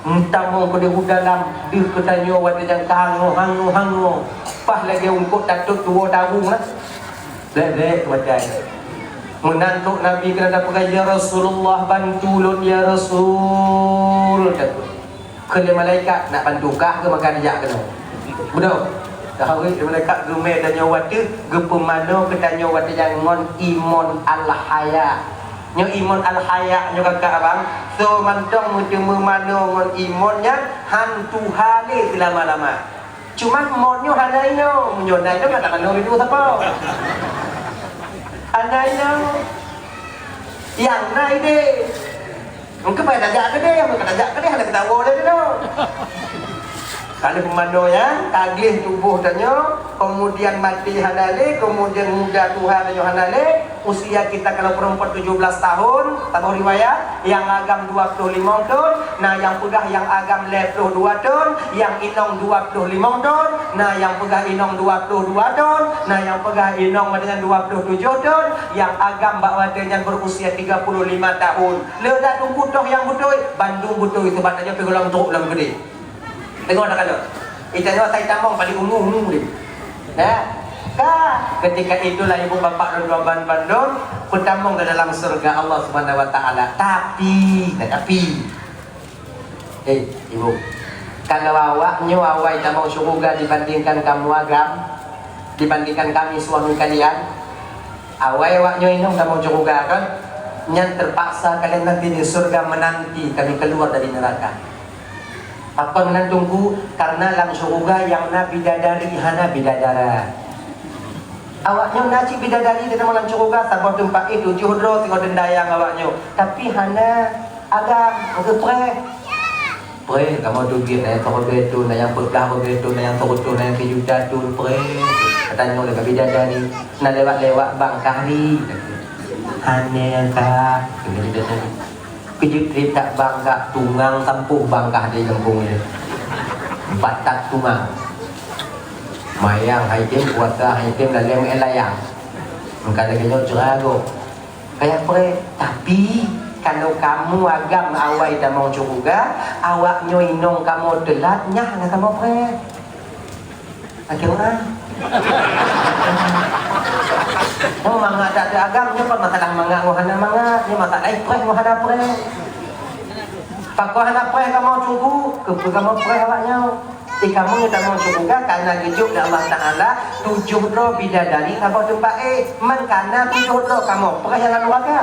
Meutamong keudeh u dalam, deuh keu tanyoe watée nyang ka hangoh, hangoh, hangoh. Paih lagée eungkôt tatôt tuwoe dawueng lah. Bèk-bèk watée. Meunan trok Nabi keunan tapeugah, "Ya Rasulullah, bantu lôn, ya Rasul." Takot. Kheun lé malaikat, "Nak bantu kah keu maka dijak keunoe?" Beudôh. Tahu lé malaikat geumé tanyoe watée, geupeumanoe keu tanyoe watée nyan ngon imon al-haya. Nyoe imon al-haya nyoe kakak abang, soe mantong meuteumé manoe ngon imon nyan han tuha lé seulama-lama. Cuman mon nyoe hana inoe, meunyoe na inoe ka tamanoe lé sapo. Hana inoe. Nyang na idéh. Engkeupai tajak keudeh, meuka tajak keudeh hana geutawoe lé keunoe. Ka lheueh peumanoe nyan, ka gleh tuboh tanyoe, keumudian maté hana lé, keumudian muda tuha tanyoe hana lé, usia kita kalau perempuan tujuh belas tahun, saboh riwayat, nyang agam dua ploh limong thon, na nyang peugah nyang agam lhèe ploh dua thon, nyang inong dua ploh limong thon, na nyang peugah inong dua ploh dua thon, na nyang peugah inong meunan dua ploh tujoh thon, nyang agam bak watèe nyan berusia tiga puluh lima tahun. Le dak teungku toh nyang beutôi, bandum beutôi, sabab tanyoe pih gohlom trok lam keudè. Teungoh takalon. Itanyoe asai tamong paléng ulu-ulu deh. Ya. Ka, ketika itulah ibu bapak dan tuan bandum peutamong ke dalam surga Allah Subhanahu wa Taala. Tapi, tapi, eh, ibu, kalau awak nyoe awai tamong syeuruga dibandingkan kamoe agam, dibandingkan kami suami kalian, awai awak nyoe inong tamong syeuruga kan, nyan terpaksa kalian nanti di surga menanti kami keluar dari neraka. Pakon meunan teungku? Karena lam syeuruga nyang na bidadari hana bidadara. Awak nyoe na cit bidadari di dalam syeuruga, saboh teumpat itu tujoh droe singoh teundayang awak nyoe. Tapi hana agam, hana preh. Preh, kamoe teubiet na nyang siribèe thon, na nyang peuet blah ribèe thon, na nyang sireutoh, na nyang sijuta thon, preh. Ka tanyoe lé bidadari, na lewat-lewat bang kah ri. Hana kah, kheun bidadari. Keujeuet trép that bang kah, tungang sampôh bang kah di gampông nyoe. Batat tungang. Mayang hai tem, puasa hai tem, laleng meu'en layang. Meuka lagèe nyoe ceura gob. Payah preh. Tapi, kalau kamoe agam awai tamong syeuruga, awak nyoe inong kamoe teulat, nyan hana kamoe preh. Akhé ureueng. Nyoe mangat dak teuagam, nyoe kon masalah mangat ngon hana mangat, nyoe masalah preh ngon hana preh. Pakon hana preh kamoe teungku, keupeue kamoe preh awak nyoe? Di kamoe nyang tamong syeuruga ka na geujok lé Allah Taala tujoh droe bidadari saboh teumpat éh. Man ka na tujoh droe kamoe, peugah nyang lam nuraka.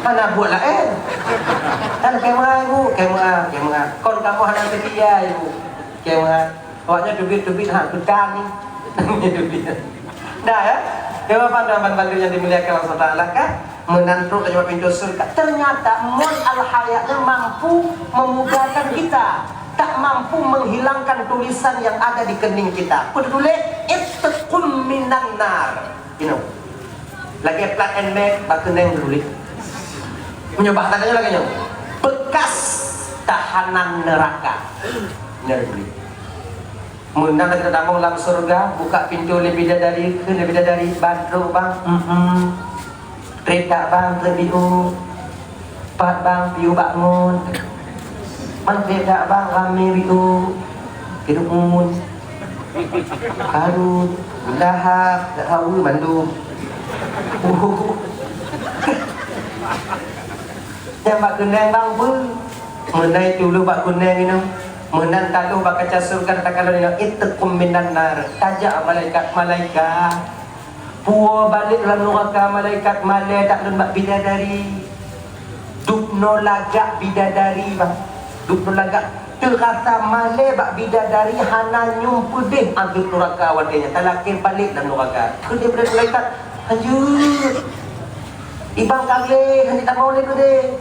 Hana buet laén. Kan kemeu'a, Ibu, kemeu'a, kemeu'a. Kon kamoe hana seutia, Ibu. Kemeu'a. Awaknyan teubiet-teubiet, ha, keutan ni. Dah, ya? Ya, Bapak dan Ibu yang dimuliakan Allah Taala, kan? Meunan trok laju bak pintoe syeuruga. Ternyata mon al-hayat nyan mampu memudakan kita, tak mampu menghilangkan tulisan yang ada di kening kita. Peue teutuléh? Itqum minan nar. Inoe. Lagèe plat Nmax bak keuneng teutuléh. Meunyoe bahasa tanyoe lagèe nyoe. Bekas tahanan neraka. Nyan teutuléh. Meunan lagèe tatamong lam syeuruga, buka pintoe lé bidadari, kheun lé bidadari, "Ban trok, Bang?" "Em-em." "Trép dak, Bang, trép biôh?" "Pat, Bang?" "Piôh bak ngon." "Man trép dak, Bang, ramé biôh?" "Fir'aun, Karun, Lahab, Daud, mandum." Nyang bak keuneng, Bang, peue? Meunan teutuléh bak keuneng inoe. Meunan tatuléh bak kaca syeuruga takalon inoe, "Itqum minan nar." Tajak malaikat-malaikat. Puwoe balek lam nuraka malaikat, malèe that lôn bak bidadari. Dubnoe lagak bidadari, Bang. Dubnoe lagak. Teurasa malèe bak bidadari, hana nyoe peudeh azeub nuraka watèe nyan. Talakèe balek lam nuraka. Keudeh-keudeh malaikat, "Hanjeuet. Ibang ka gleh, hanjeuet tamong lé keudeh."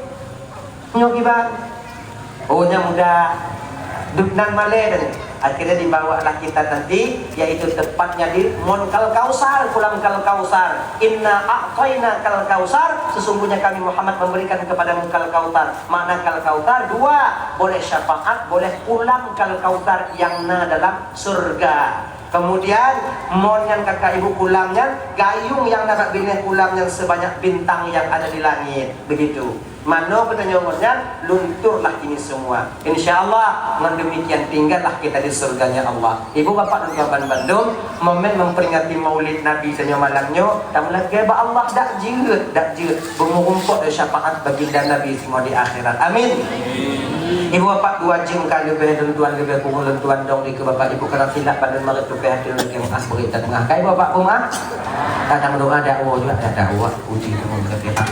Nyoe kiban. Oh, nyan mudah. Dubnan malèe tadi. Akhirnya dibawalah kita nanti, yaitu tepatnya di Mon Kal Kausar, Kulam Kal Kausar. "Inna a'thaina kal kausar," sesungguhnya kami Muhammad memberikan kepadamu kal kausar. Makna kal kausar dua, boleh syafaat, boleh kulam kal kausar yang na dalam surga. Kemudian, mon nyan kaka ibu kulam nyan, gayung yang na bak binéh kulam nyan sebanyak bintang yang ada di langit. Begitu. Manoe geutanyoe ngon nyan, lunturlah ini semua. Insya Allah, ngon demikian tinggallah kita di surganya Allah. Ibu bapak dan tuan bandum, momen memperingati Maulid Nabi tanyoe malam nyoe, tameulakèe bak Allah dak jeuet, dak jeuet. Beumeurumpok lé syafaat baginda Nabi singoh di akhirat. Amin. Ibu bapak dua jeuem ka leubeh lôn tuan leubeh kureueng lôn tuan dong dikeue bapak ibu karena silap bandum marit tupeue hati lôn keu maaf beri tengah. Ka ibu bapak peumaaf? Ka tameudoa dakwa juga, dakwa puji teuma keu Tuhan.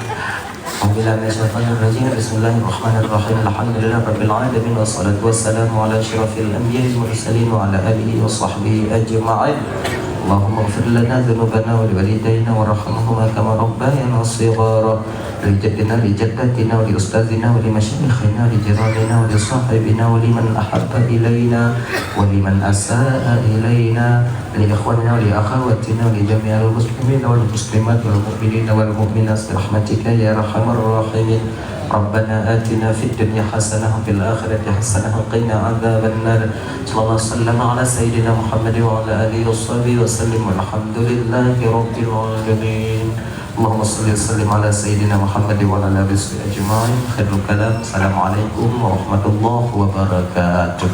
A'udzubillahi minasyaitonir rajim. Bismillahirrahmanirrahim. Alhamdulillahirabbil alamin, wassalatu wassalamu ala asyrafil anbiya'i wal mursalin wa ala alihi wa sahbihi ajma'in. Allahumma ighfir lana dzunubana wa liwalidaina warhamhuma kama rabbayana shighara. Li jaddina, li jaddatina, wa li ustadzina, wa li masyayikhina, wa li jiranina, wa li sahibina, wa liman ahabba ilaina, wa liman asa'a ilaina. Li ikhwanina wa li akhawatina wa li jami'il muslimina wal muslimat wal mu'minina wal mu'minat bi rahmatika ya arhamar rahimin. Rabbana atina fid dunya hasanah wa fil akhirati hasanah wa qina adzabannar. Sallallahu wasallam ala sayyidina Muhammad wa ala alihi wa sahbihi wa sallim. Walhamdulillahi rabbil alamin. Allahumma shalli wa sallim ala sayyidina Muhammad wa ala alihi wa sahbihi ajma'in. Khairul kalam. Assalamualaikum warahmatullahi wabarakatuh.